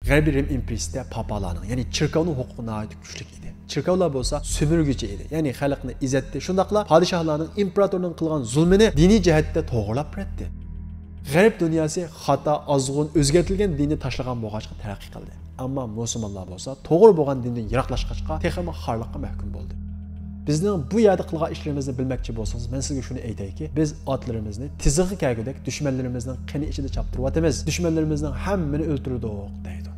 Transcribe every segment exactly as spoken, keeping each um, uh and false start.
غەربىي رىم ئىمپېرىيىسىدە پاپالارنىڭ، يەنى چېركاۋنىڭ ھوقۇقى ناھايىتى كۈچلۈك ئىدى. چېركاۋلار بولسا سۆمۈرگۈچى ئىدى، يەنى خەلقنى ئېزەتتى. شۇنداقلا پادىشاھلارنىڭ، ئىمپېراتورنىڭ قىلغان زۇلمىنى دىنىي جەھەتتە توغرىلاپ بېرەتتى. غەرب دۇنياسى خاتا، ئازغۇن، ئۆزگەرتىلگەن دىننى تاشلىغان بولغاچقا تەرەققىي قىلدى. ئەمما مۇسۇلمانلار بولسا توغرا بولغان دىندىن يىراقلاشقاچقا تېخىمۇ خارلىققا مەھكۇم بولدى. بىزنىڭ بۇ يەردە قىلغان ئىشلىرىمىزنى بىلمەكچى بولسىڭىز، مەن سىزگە شۇنى ئېيتەيكى، بىز ئاتلىرىمىزنى تىزىغا كەلگۈدەك دۈشمەنلىرىمىزنىڭ قېنى ئىچىدە چاپتۇرۇۋاتىمىز، دۈشمەنلىرىمىزنىڭ ھەممىنى ئۆلتۈردۇق، دەيدۇ.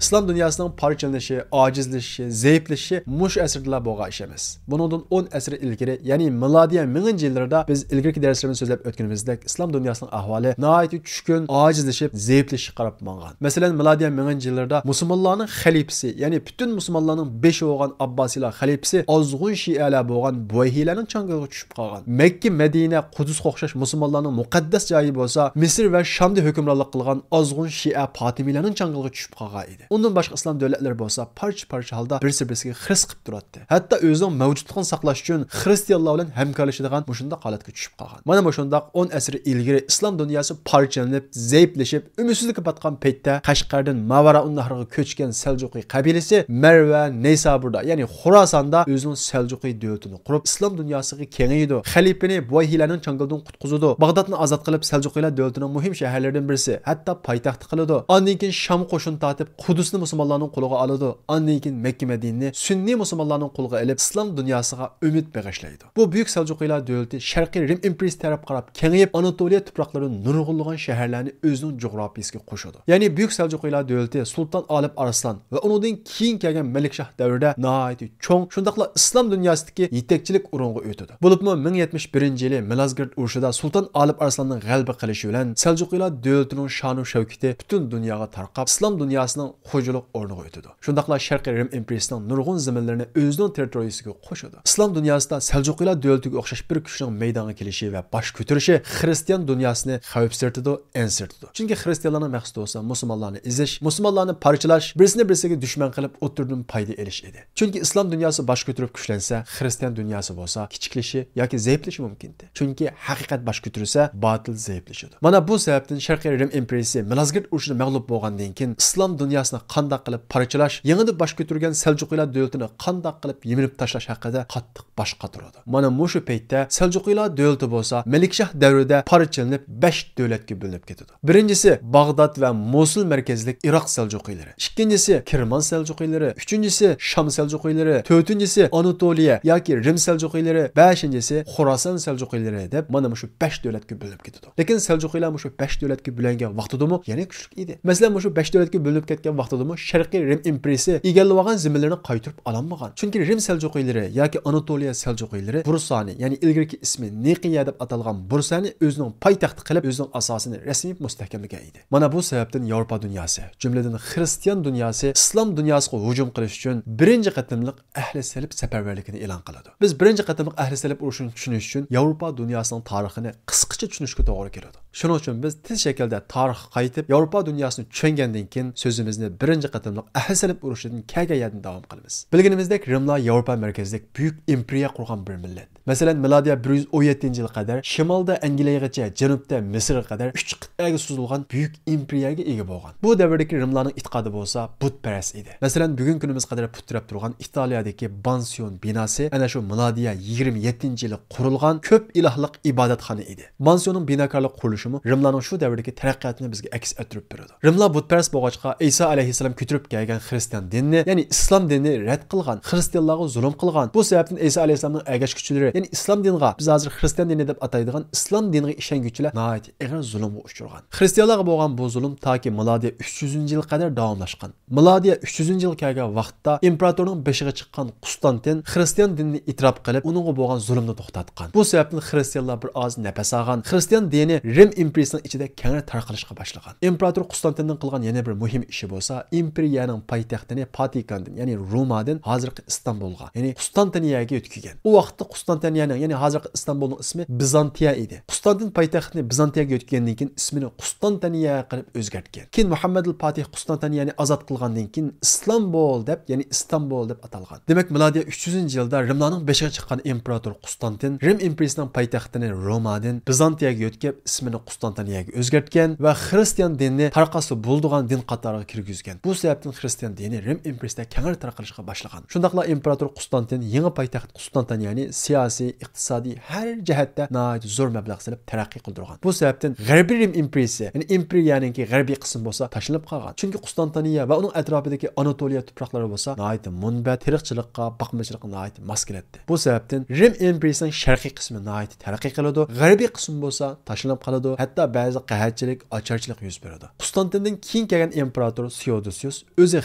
ئىسلام دۇنياسىنىڭ پارچىلىنىشى، ئاجىزلىشىشى، زەئىپلىشىشى مۇشۇ ئەسىردىلا بولغان ئىش ئەمەس. بۇنىڭدىن ئون ئەسىر ئىلگىرى، يەنى مىلادىيە مىڭىنچى يىللىرىدا بىز ئىلگىرىكى دەرسلىرىمىزدە سۆزلەپ ئۆتكىنىمىزدەك ئىسلام دۇنياسىنىڭ ئەھۋالى ناھايىتى چۈشكۈن، ئاجىزلىشىپ، زەئىپلىشىشكە قاراپ ماڭغان. مەسىلەن، مىلادىيە مىڭىنچى يىللىرىدا مۇسۇلمانلارنىڭ خەلىپىسى، يەنى پۈتۈن مۇسۇلمانلارنىڭ بېشى بولغان ئابباسىيلار خەلىپىسى ئازغۇن شىئەلەر بولغان بۇۋەيھىلەرنىڭ چاڭگىلىغا چۈشۈپ قالغان. مەككە، مەدىنە، قۇدۇسقا ئوخشاش مۇسۇلمانلارنىڭ مۇقەددەس جايى بولسا مىسىر ۋە شامدا ھۆكۈمرانلىق قىلغان ئازغۇن شىئە پاتىمىيلەرنىڭ چاڭگىلىغا چۈشۈپ قالغان ئىدى. ئۇندىن باشقا ئىسلام دۆلەتلىرى بولسا پارچە-پارچە ھالدا بىرسى-بىرسىگە خىرىس قىلىپ تۇراتتى. ھەتتا ئۆزىنىڭ مەۋجۇتلۇقىنى ساقلاش ئۈچۈن خىرىستىيانلار بىلەن ھەمكارلىشىدىغان مۇشۇنداق ھالەتكە چۈشۈپ قالغان. مانا مۇشۇنداق ئون ئەسىر ئىلگىرى ئىسلام دۇنياسى پارچىلىنىپ، زەئىپلىشىپ، ئۈمىدسىزلىككە پاتقان پەيتتە قەشقەردىن ماۋەرائۇننەھرغا كۆچكەن سەلجۇقى قەبىلىسى مەرۋە، نەيسابۇردا، يەنى خوراساندا ئۆزىنىڭ سەلجۇقى دۆلىتىنى قۇرۇپ، ئىسلام دۇنياسىغا كېڭىيىدۇ. خەلىپىنى بۇۋەيھىلەرنىڭ چاڭگىلىدىن قۇتقۇزىدۇ. باغدادنى ئازاد قىلىپ، سەلجۇقىيلار دۆلىتىنىڭ مۇھىم شەھەرلىرىدىن بىرسى، ھەتتا پايتەخت قىلىدۇ. ئاندىن كېيىن شامغا قوشۇن تارتىپ، قۇدۇسنى مۇسۇلمانلارنىڭ قولىغا ئالىدۇ. ئاندىن كېيىن مەككە مەدىنىنى سۈننىي مۇسۇلمانلارنىڭ قولىغا ئېلىپ، ئىسلام دۇنياسىغا ئۈمىد بېغىشلايدۇ. بۇ بۈيۈك سەلجۇقىيلار دۆلىتى شەرقىي رىم ئىمپېرىيىسى تەرەپ قاراپ كېڭىيىپ، ئاناتولىيە تۇپراقلىرىدا نۇرغۇنلىغان شەھەرلەرنى ئۆزىنىڭ جۇغراپىيىسىگە قوشىدۇ. يەنى بۈيۈك سەلجۇقىيلار دۆلىتى سۇلتان ئالىپ ئارسلان ۋە ئۇنىڭدىن كېيىن كەلگەن مەلىكشاھ دەۋرىدە ناھايىتى چوڭ، شۇنداقلا ئىسلام دۇنياسىدىكى يېتەكچىلىك ئورۇنغا ئۆتىدۇ. بولۇپمۇ مىڭ يەتمىش بىرىنچى يىلى مىلازگىرت ئۇرۇشىدا سۇلتان ئالىپ ئارسلاننىڭ غەلىبە قىلىشى بىلەن سەلجۇقىيلار دۆلىتىنىڭ شانۇ شەۋكىتى پۈتۈن دۇنياغا تارقاپ، ئىسلام دۇنياسىنىڭ خوجىلىق ئورنىغا ئۆتىدۇ. شۇنداقلا شەرقىي رىم ئىمپېرىيىسىنىڭ نۇرغۇن زېمىنلىرىنى ئۆزىنىڭ تېررىتورىيىسىگە قوشىدۇ. ئىسلام دۇنياسىدا سەلجۇقىيلار دۆلىتىگە ئوخشاش بىر كۈچنىڭ مەيدانغا كېلىشى ۋە باش كۆتۈرۈشى خىرىستىيان دۇنياسىنى خەۋپسىرىتىدۇ، ئەنسىرىتىدۇ. چۈنكى خىرىستىيانلارنىڭ مەقسىتى بولسا مۇسۇلمانلارنى ئېزىش، مۇسۇلمانلارنى پارچىلاش، بىرسىنى بىرسىگە دۈشمەن قىلىپ ئوتتۇرىدىن پايدا ئېلىش ئىدى. چۈنكى ئىسلام دۇنياسى باش كۆتۈرۈپ كۈچلەنسە، خىرىستىيان دۇنياسى بولسا كىچىكلىشى ياكى زەئىپلىشى مۇمكىن. چۈنكى ھەقىقەت باش كۆتۈرسە، باتىل زەئىپلىشىدۇ. مانا بۇ سەۋەبتىن شەرقىي رىم ئىمپېرىيىسى مىلازگىرت ئۇرۇشىدا مەغلۇپ بولغاندىن كېيىن، ئىسلام دۇنياسىنى قانداق قىلىپ پارچىلاش، يېڭىدىن باش كۆتۈرگەن سەلجۇقىيلار دۆلىتىنى قانداق قىلىپ يىمىرىپ تاشلاش ھەققىدە قاتتىق باش قاتۇرىدۇ. مانا مۇشۇ پەيتتە سەلجۇقىيلار دۆلىتى بولسا مەلىكشاھ دەۋرىدە پارچىلىنىپ، بەش دۆلەتكە بۆلۈنۈپ كېتىدۇ. بىرىنچىسى باغداد ۋە موسۇل مەركەزلىك ئىراق سەلجۇقىيلىرى. ئىككىنچىسى كىرمان سەلجۇقىيلىرى. ئۈچىنچىسى شام سەلجۇقىيلىرى. تۆتىنچىسى ئاناتولىيە ياكى رىم سەلجۇقىيلىرى. بەشىنچىسى خوراسان سەلجۇقىيلىرى دەپ مانا مۇشۇ بەش دۆلەتكە بۆلۈنۈپ كېتىدۇ. لېكىن سەلجۇقىيلار مۇشۇ بەش دۆلەتكە بۆلۈنگەن ۋاقتىدىمۇ يەنە كۈچلۈك ئىدى. مەسىلەن، مۇشۇ بەش دۆلەتكە بۆلۈنۈپ كەتكەن ۋاقتىدىمۇ شەرقىي رىم ئىمپېرىيىسى ئىگىلىۋالغان زېمىنلىرىنى قايتۇرۇپ ئالالمىغان. چۈنكى رىم سەلجۇقىيلىرى ياكى ئاناتولىيە سەلجۇقىيلىرى بۇرسانى، يەنى ئىلگىرىكى ئىسمى نىقىيە دەپ ئاتالغان بۇرسانى ئۆزىنىڭ پايتەختى قىلىپ، ئۆزىنىڭ ئاساسىنى رەسمىي مۇستەھكەملىگەن ئىدى. مانا بۇ سەۋەبتىن ياۋروپا دۇنياسى، جۈملىدىن خىرىستىيان دۇنياسى ئىسلام دۇنياسىغا ھۇجۇم قىلىش ئۈچۈن بىرىنچى قېتىملىق ئەھلى سەلىپ سەپەرۋەرلىكىنى ئېلان قىلىدۇ. بىز بىرىنچى قېتىملىق ئەھلى سەلىپ ئۇرۇشىنى چۈشىنىش ئۈچۈن ياۋروپا دۇنياسىنىڭ تارىخىنى قىسقىچە چۈشىنىشكە توغرا كېلىدۇ. شۇنىڭ ئۈچۈن بىز تېز شەكىلدە تارىخقا قايتىپ، ياۋروپا دۇنياسىنى چۈشەنگەندىن كېيىن سۆزىمىزنى بىرىنچى قېتىملىق ئەھلى سەلىپ ئۇرۇشىدىن كەلگەن يەردىن داۋام قىلىمىز. بىلگىنىمىزدەك، رىملار ياۋروپا مەركەزلىك بۈيۈك ئىمپېرىيە قۇرغان بىر مىللەت. مەسىلەن، مىلادىيە بىر يۈز ئون يەتتىنچى يىلغا قەدەر شىمالدا ئەنگلىيەگىچە، جەنۇبتا مىسىرغا قەدەر ئۈچ قىتئەگە سوزۇلغان بۈيۈك ئىمپېرىيەگە ئىگە بولغان. بۇ دەۋردىكى رىملارنىڭ ئېتىقادى بولسا بۇتپەرەس ئىدى. مەسىلەن، بۈگۈنكى كۈنىمىزگە قەدەر پۇت تىرەپ تۇرغان ئىتالىيەدىكى بانسىيون بىناسى ئەنە شۇ مىلادىيە يىگىرمە يەتتىنچى يىلى قۇرۇلغان كۆپ ئىلاھلىق ئىبادەتخانا ئىدى. مانسىيونىڭ بىناكارلىق قۇرۇلۇشىمۇ رىملارنىڭ شۇ دەۋردىكى تەرەققىياتىنى بىزگە ئەكس ئەتتۈرۈپ بېرىدۇ. رىملار بۇتپەرەس بولغاچقا، ئەيسا ئەلەيھىسسالام كۆتۈرۈپ كەلگەن خىرىستىيان دىنىنى، يەنى ئىسلام دىنىنى رەت قىلغان، خىرىستىيانلارغا زۇلۇم قىلغان. بۇ سەۋەبتىن ئەيسا ئەلەيھىسسالامنىڭ ئەگەشكۈچىلىرى، يەنى ئىسلام دىنىغا، بىز ھازىر خىرىستىيان دىنى دەپ ئاتايدىغان ئىسلام دىنىغا ئىشەنگۈچىلەر ناھايىتى ئېغىر زۇلۇمغا ئۇچرىغان. خىرىستىيانلارغا بولغان بۇ زۇلۇم تاكى مىلادىيە ئۈچ يۈزىنچى يىلغا قەدەر داۋاملاشقان. مىلادىيە ئۈچ يۈزىنچى يىلغا كەلگەن ۋاقىتتا ئىمپېراتورنىڭ بېشىغا چىققان قۇستانتىن خىرىستىيان دىنىنى ئېتىراپ قىلىپ، ئۇنىڭغا بولغان زۇلۇمنى توختاتقان. بۇ سەۋەبتىن خىرىستىيانلار بىر ئاز نەپەس ئالغان. خىرىستىيان دىنى رىم ئىمپېرىيىسىنىڭ ئىچىدە كەڭرى تارقىلىشقا باشلىغان. ئىمپېراتور قۇستانتىندىن قىلغان يەنە بىر مۇھىم ئىشى بولسا، ئىمپېرىيەنىڭ پايتەختىنى پاتىكاندىن، يەنى رومادىن ھازىرقى ئىستانبۇلغا، يەنى قۇستانتىنىيەگە يۆتكىگەن. ئۇ ۋاقىتتا قۇستانتىنىيەنىڭ، يەنى ھازىرقى ئىستانبۇلنىڭ ئىسمى بىزانتىيە ئىدى. قۇستانتىن پايتەختىنى بىزانتىيەگە يۆتكىگەندىن كېيىن ئىسمىنى قۇستانتىنىيە قىلىپ ئۆزگەرتكەن. كېيىن مۇھەممەدىل پاتىھ قۇستانتىنىيەنى ئازاد قىلغاندىن كېيىن ئىستانبۇل دەپ، يەنى ئىستانبۇل دەپ ئاتالغان. دېمەك، مىلادىيە ئۈچ يۈزىنچى يىلدا رىملارنىڭ بېشىغا چىققان ئىمپېراتور قۇستانتىن رىم ئىمپېرىيىسىنىڭ پايتەختىنى رومادىن بىزانتىيەگە يۆتكەپ، ئىسمىنى قۇستانتىنىيەگە ئۆزگەرتكەن ۋە خىرىستىيان دىنىنى تارقاتسا بولىدىغان دىن قاتارىغا كىرگۈزگەن. بۇ سەۋەبتىن خىرىستىيان دىنى رىم ئىمپېرىيىسىدە كەڭرى تارقىلىشقا باشلىغان. شۇنداقلا ئىمپېراتور قۇستانتىن يېڭى پايتەخت قۇستانتىنىيەنى سىياسىي، ئىقتىسادىي، ھەر جەھەتتە ناھايىتى زور مەبلەغ سېلىپ تەرەققىي قىلدۇرغان. بۇ سەۋەبتىن غەربىي رىم ئىمپېرىيىسى، يەنى ئىمپېرىيەنىڭكى غەربىي قىسمى بولسا تاشلىنىپ قالغان. چۈنكى قۇستانتىنىيە ۋە ئۇنىڭ ئەتراپىدىكى ئاناتولىيە تۇپراقلىرى بولسا ناھايىتى مۇنبەت، تېرىقچىلىققا، باقمىچىلىققا ناھايىتى ماس كېلەتتى. بۇ سەۋەبتىن رىم ئىمپېرىيىسىنىڭ شەرقىي قىسمى ناھايىتى تەرەققىي قىلىدۇ، غەربىي قىسمى بولسا تاشلىنىپ قالىدۇ، ھەتتا بەزى قەھەتچىلىك، ئاچارچىلىق يۈز بېرىدۇ. قۇستانتىندىن كېيىن كەلگەن ئىمپېراتور سېئودوسىيۇس ئۆزى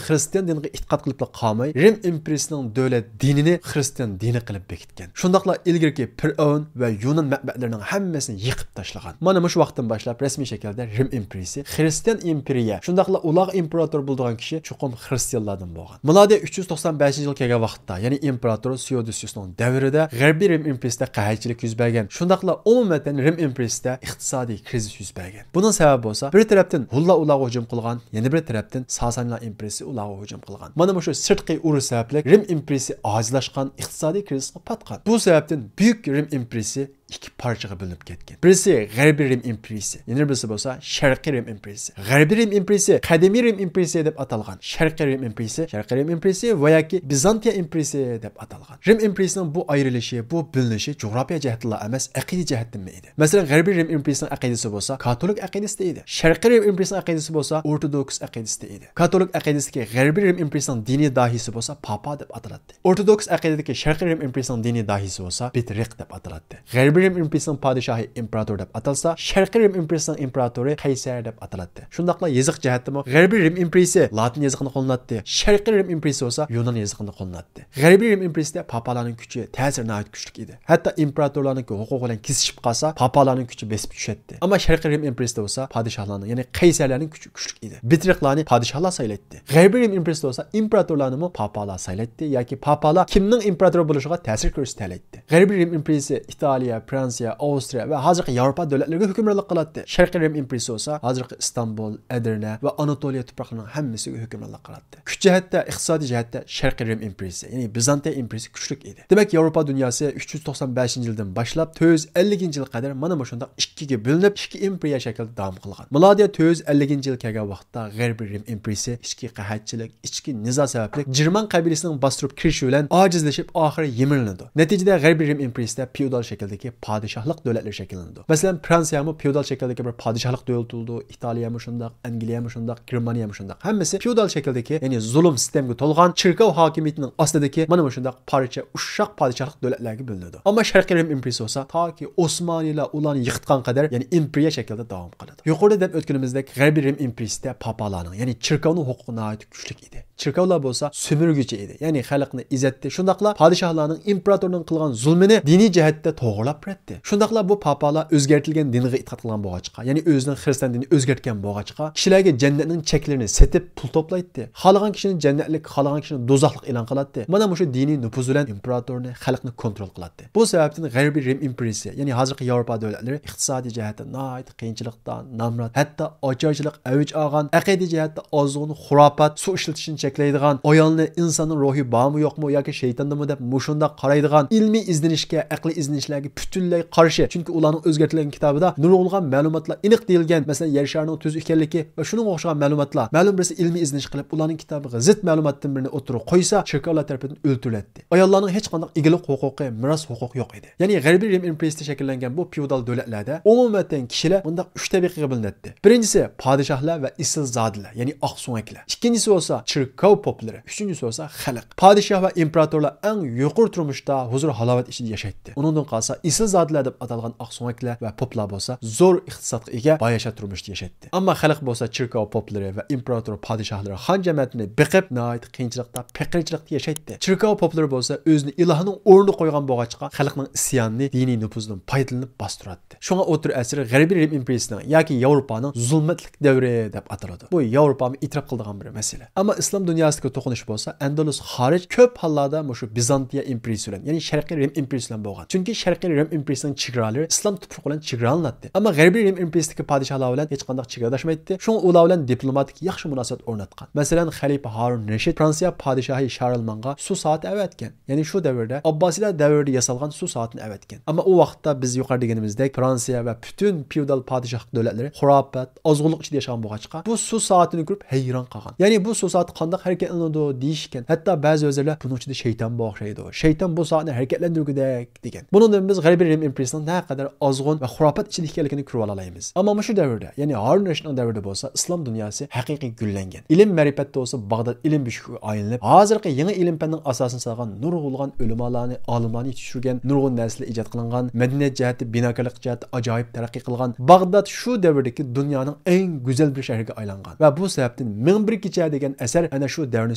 خىرىستىيان دىنىغا ئېتىقاد قىلىپلا قالماي، رىم ئىمپېرىيىسىنىڭ دۆلەت دىنىنى خىرىستىيان دىنى قىلىپ بېكىتكەن. شۇنداقلا ئىلگىرىكى پىرئەۋن ۋە يۇنان مەنبەلىرىنىڭ ھەممىسىنى يىقىپ تاشلىغان. مانا مۇشۇ ۋاقىتتىن باشلاپ رەسمىي شەكىلدە رىم ئىمپېرىيىسى خىرىستىيان ئىمپېرىيە، شۇنداقلا ئۇلارغا ئىمپېراتور بولىدىغان كىشى چوقۇم خىرىستىيانلاردىن بولغان. مىلادىي ئۈچ يۈز توقسان بەشىنچى يىل كەلگەن ۋاقىتتا، يەنى ئىمپېراتور سېئودوسىيۇسنىڭ دەۋرىدە غەربىي رىم ئىمپېرىيىسىدە قەھەتچىلىك يۈز بەرگەن. شۇنداقلا ئومۇمەن رىم ئىمپېرىيىسىدە ئىقتىسادىي كىرىزىس يۈز بەرگەن. بۇنىڭ سەۋەبى بولسا، بىر تەرەپتىن ھۇنلار ئۇلارغا ھۇجۇم قىلغان، يەنە بىر تەرەپتىن ساسانىيلار ئىمپېرىيىسى ئۇلارغا ھۇجۇم قىلغان. مانا مۇشۇ سىرتقى ئۇرۇش سەۋەبلىك رىم ئىمپېرىيىسى ئاجىزلاشقان، ئىقتىسادىي كىرىزىسقا پاتقان. بۇ سەۋەبتىن بۈيۈك رىم ئىمپېرىيىسى ئىككى پارچىغا بۆلۈنۈپ كەتكەن. بىرسى غەربىي رىم ئىمپېرىيىسى، يەنە بىرسى بولسا شەرقىي رىم ئىمپېرىيىسى. غەربىي رىم ئىمپېرىيىسى قەدىمىي رىم ئىمپېرىيىسى دەپ ئاتالغان. شەرقىي رىم ئىمپېرىيىسى، شەرقىي رىم ئىمپېرىيىسى ۋە ياكى بىزانتىيە ئىمپېرىيىسى دەپ ئاتالغان. رىم ئىمپېرىيىسىنىڭ بۇ ئايرىلىشى، بۇ بۆلۈنۈشى جۇغراپىيە جەھەتتىنلا ئەمەس، ئەقىدە جەھەتتىنمۇ ئىدى. مەسىلەن، غەربىي رىم ئىمپېرىيىسىنىڭ ئەقىدىسى بولسا كاتولىك ئەقىدىسىدە ئىدى. شەرقىي رىم ئىمپېرىيىسىنىڭ ئەقىدىسى بولسا ئورتودوكس ئەقىدىسىدە ئىدى. كاتولىك ئەقىدىسىدىكى غەربىي رىم ئىمپېرىيىسىنىڭ دىنىي داھىيسى بولسا پاپا دەپ ئاتىلاتتى. ئورتودوكس ئەقىدىدىكى شەرقىي رىم ئىمپېرىيىسىنىڭ دىنىي داھىيسى بولسا بىترىق دەپ ئاتىلاتتى. غەربىي رىم ئىمپېرىيىسىنىڭ پادىشاھى ئىمپېراتور دەپ ئاتالسا، شەرقىي رىم ئىمپېرىيىسىنىڭ ئىمپېراتورى قەيسەر دەپ ئاتىلاتتى. شۇنداقلا يېزىق جەھەتتىمۇ غەربىي رىم ئىمپېرىيىسى لاتىن يېزىقىنى قوللىناتتى، شەرقىي رىم ئىمپېرىيىسى بولسا يۇنان يېزىقىنى قوللىناتتى. غەربىي رىم ئىمپېرىيىسىدە پاپالارنىڭ كۈچى، تەسىرى ناھايىتى كۈچلۈك ئىدى. ھەتتا ئىمپېراتورلارنىڭكى ھوقۇقى بىلەن كېسىشىپ قالسا، پاپالارنىڭ كۈچى بېسىپ چۈشەتتى. ئەمما شەرقىي رىم ئىمپېرىيىسىدە بولسا پادىشاھلارنىڭ، يەنى قەيسەرلەرنىڭ كۈچى كۈچلۈك ئىدى. بىترىقلارنى پادىشاھلار سايلايتتى. غەربىي رىم ئىمپېرىيىسىدە بولسا ئىمپېراتورلارنىمۇ پاپالار سايلايتتى ياكى پاپالار كىمنىڭ ئىمپېراتورى بولۇشىغا تەسىر كۆرسىتەلەيتتى. غەربىي رىم ئىمپېرىيىسى ئىتالىيە، فرانسىيە، ئاۋسترىيە ۋە ھازىرقى ياۋروپا دۆلەتلىرىگە ھۆكۈمرانلىق قىلاتتى. شەرقىي رىم ئىمپېرىيىسى بولسا ھازىرقى ئىستانبۇل، ئەدىرنە ۋە ئاناتولىيە تۇپراقلىرىنىڭ ھەممىسىگە ھۆكۈمرانلىق قىلاتتى. كۈچ جەھەتتە، ئىقتىسادىي جەھەتتە شەرقىي رىم ئىمپېرىيىسى، يەنى بىزانتىيە ئىمپېرىيىسى كۈچلۈك ئىدى. دېمەك، ياۋروپا دۇنياسى ئۈچ يۈز توقسان بەشىنچى يىلدىن باشلاپ تۆت يۈز ئەللىكىنچى يىلغا قەدەر مانا مۇشۇنداق ئىككىگە بۆلۈنۈپ، ئىككى ئىمپېرىيە شەكلىدە داۋام قىلغان. مىلادىيە تۆت يۈز ئەللىكىنچى يىل كەلگەن ۋاقىتتا غەربىي رىم ئىمپېرىيىسى ئىچكى قەھەتچىلىك، ئىچكى نىزا سەۋەبلىك جېرمان قەبىلىسىنىڭ باستۇرۇپ كىرىشى بىلەن ئاجىزلىشىپ، ئاخىرى يىمىرىلىدۇ. نەتىجىدە غەربىي رىم ئىمپېرىيىسىدە فېئودال شەكىلدىكى پادىشاھلىق دۆلەتلىرى شەكىللىنىدۇ. مەسىلەن، فرانسىيەمۇ فېئودال شەكىلدىكى بىر پادىشاھلىق دۆلىتى بولىدۇ، ئىتالىيەمۇ شۇنداق، ئەنگلىيەمۇ شۇنداق، گېرمانىيەمۇ شۇنداق. ھەممىسى فېئودال شەكىلدىكى، يەنى زۇلۇم، سىتەمگە تولغان، چېركاۋ ھاكىمىيىتىنىڭ ئاستىدىكى مانا مۇشۇنداق پارچە، ئۇششاق پادىشاھلىق دۆلەتلەرگە بۆلۈنىدۇ. ئەمما شەرقىي رىم ئىمپېرىيىسى بولسا تاكى ئوسمانىيلار ئۇلارنى يىقىتقان قەدەر، يەنى ئىمپېرىيە شەكلىدە داۋام قىلىدۇ. يۇقىرىدا دەپ ئۆتكىنىمىزدەك، غەربىي رىم ئىمپېرىيىسىدە پاپالارنىڭ، يەنى چېركاۋنىڭ ھوقۇقى ناھايىتى كۈچلۈك ئىدى. چېركاۋلار بولسا سۆمۈرگۈچى ئىدى، يەنى خەلقنى ئېزەتتى. شۇنداقلا پادىشاھلارنىڭ، ئىمپېراتورنىڭ قىلغان زۇلمىنى دىنىي جەھەتتە توغرىلاپ بېرەتتى. شۇنداقلا بۇ پاپالار ئۆزگەرتىلگەن دىنغا ئېتىقاد قىلغان بولغاچقا، يەنى ئۆزىنىڭ خىرىستىيان دىنىنى ئۆزگەرتكەن بولغاچقا، كىشىلەرگە جەننەتنىڭ چەكلىرىنى سېتىپ پۇل توپلايتتى. خالىغان كىشىنى جەننەتلىك، خالىغان كىشىنى دوزاخلىق ئېلان قىلاتتى. مانا مۇشۇ دىنىي نوپۇز بىلەن ئىمپېراتورنى، خەلقنى كونترول قىلاتتى. بۇ سەۋەبتىن غەربىي رىم ئىمپېرىيىسى، يەنى ھازىرقى ياۋروپا دۆلەتلىرى ئىقتىسادىي جەھەتتە ناھايىتى قىيىنچىلىقتا، نامرات، ھەتتا ئاچارچىلىق ئەۋج ئالغان، ئەقىدە جەھەتتە ئازغۇن، خۇراپات، سۇ ئىشلىتىشنى چەكلەيدىغان، ئايالنى ئىنساننىڭ روھى بارمۇ يوقمۇ ياكى شەيتاندىمۇ دەپ مۇشۇنداق قارايدىغان، ئىلمىي ئىزدىنىشكە، ئەقلىي ئىزدىنىشلەرگە پۈتۈنلەي قارشى. چۈنكى ئۇلارنىڭ ئۆزگەرتىلگەن كىتابىدا نۇرغۇنلىغان مەلۇماتلار ئېنىق دېيىلگەن، مەسىلەن، يەر شارىنىڭ تۈز ئىكەنلىكى ۋە شۇنىڭغا ئوخشىغان مەلۇماتلار. مەلۇم بىرسى ئىلمىي ئىزدىنىش قىلىپ، ئۇلارنىڭ كىتابىغا زىت مەلۇماتتىن بىرنى ئوتتۇرىغا قويسا، چېركاۋلار تەرىپىدىن ئۆلتۈرۈلەتتى. ئاياللارنىڭ ھېچقانداق ئىگىلىك ھوقۇقى، مىراس ھوقۇقى يوق ئىدى. يەنى غەربىي رىم ئىمپېرىيىسىدە شەكىللەنگەن بۇ فېئودال دۆلەتلەردە ئومۇمەن كىشىلەر مۇنداق ئۈچ تەبىقىگە بۆلۈنەتتى. بىرىنچىسى پادىشاھلار ۋە ئېسىلزادىلەر، يەنى ئاقسۆڭەكلەر. ئىككىنچىسى بولسا چېركاۋ پوپلىرى، ئۈچىنچىسى بولسا خەلق. پادىشاھ ۋە ئىمپېراتورلار ئەڭ يۇقىرى تۇرمۇشتا ھۇزۇر-ھالاۋەت ئىچىدە ياشايتتى. ئۇنىڭدىن قالسا ئېسىل پىلزادىلەر دەپ ئاتالغان ئاقسۆڭەكلەر ۋە پوپلار بولسا زور ئىقتىسادقا ئىگە، باياشات تۇرمۇشتا ياشايتتى. ئەمما خەلق بولسا چېركاۋ پوپلىرى ۋە ئىمپېراتور پادىشاھلىرى خان جەمەتىنى بېقىپ، ناھايىتى قىيىنچىلىقتا، پېقىرچىلىقتا ياشايتتى. چېركاۋ پوپلىرى بولسا ئۆزىنى ئىلاھنىڭ ئورنىدا قويغان بولغاچقا، خەلقنىڭ ئىسيانىنى دىنىي نوپۇزىدىن پايدىلىنىپ باستۇراتتى. شۇڭا ئوتتۇرا ئەسىر غەربىي رىم ئىمپېرىيىسىنىڭ ياكى ياۋروپانىڭ زۇلمەتلىك دەۋرى دەپ ئاتىلىدۇ. بۇ ياۋروپامۇ ئېتىراپ قىلىدىغان بىر مەسىلە. ئەمما ئىسلام دۇنياسىدىكى توقۇنۇش بولسا ئەندەلۇس خارىج كۆپ ھاللاردا مۇشۇ بىزانتىيە ئىمپېرىيىسى بىلەن، يەنى شەرقىي رىم ئىمپېرىيىسى بىلەن بولغان. چۈنكى شەرقىي رىم ئىمپېرىيىسىنىڭ چېگرالىرى ئىسلام تۇپرىقى بىلەن چېگرالىناتتى. ئەمما غەربىي رىم ئىمپېرىيىسىدىكى پادىشاھلار بىلەن ھېچقانداق چېگرىلاشمايتتى. شۇڭا ئۇلار بىلەن دىپلوماتىك ياخشى مۇناسىۋەت ئورناتقان. مەسىلەن، خەلىپە ھارۇن رەشىد فرانسىيە پادىشاھى شارلمانغا سۇ سائىتى ئەۋەتكەن. يەنى شۇ دەۋردە ئابباسىيلار دەۋرىدە ياسالغان سۇ سائىتىنى ئەۋەتكەن. ئەمما ئۇ ۋاقىتتا بىز يۇقىرىدا دېگىنىمىزدەك فرانسىيە ۋە پۈتۈن فېئودال پادىشاھلىق دۆلەتلىرى خۇراپات، ئازغۇنلۇق ئىچىدە ياشىغان بولغاچقا، بۇ سۇ سائىتىنى كۆرۈپ ھەيران قالغان. يەنى بۇ سۇ سائىتى قانداق ھەرىكەتلىنىدۇ دېيىشكەن. ھەتتا بەزى ئۆزلىرى بۇنىڭ ئىچىدە شەيتان بار ئوخشايدۇ. شەيتان بۇ سائەتنى ھەرىكەتلەندۈرگۈدەك دېگەن. بۇنىڭدىن بىز غەربىي رىم ئىمپېرىيىسىنىڭ نەقەدەر ئازغۇن ۋە خۇراپات ئىچىدە ئىكەنلىكىنى كۆرۈۋالالايمىز. ئەمما مۇشۇ دەۋردە، يەنى ھارۇن رەشىدنىڭ دەۋرىدە بولسا ئىسلام دۇنياسى ھەقىقىي گۈللەنگەن. ئىلىم مەرىپەتتە بولسا باغداد ئىلىم بۆشۈكىگە ئايلىنىپ، ھازىرقى يېڭى ئىلىم پەننىڭ ئاساسىنى سالغان نۇرغۇنلىغان ئۆلىمالارنى، ئالىملارنى يېتىشتۈرگەن، نۇرغۇن نەرسىلەر ئىجاد قىلىنغان، مەدەنىيەت جەھەتتە، بىناكارلىق جەھەتتە ئاجايىپ تەرەققىي قىلغان. باغداد شۇ دەۋردىكى دۇنيانىڭ ئەڭ گۈزەل بىر شەھىرىگە ئايلانغان. ۋە بۇ سەۋەبتىن مىڭ بىر كېچە دېگەن ئەسەر ئەنە شۇ دەۋرنى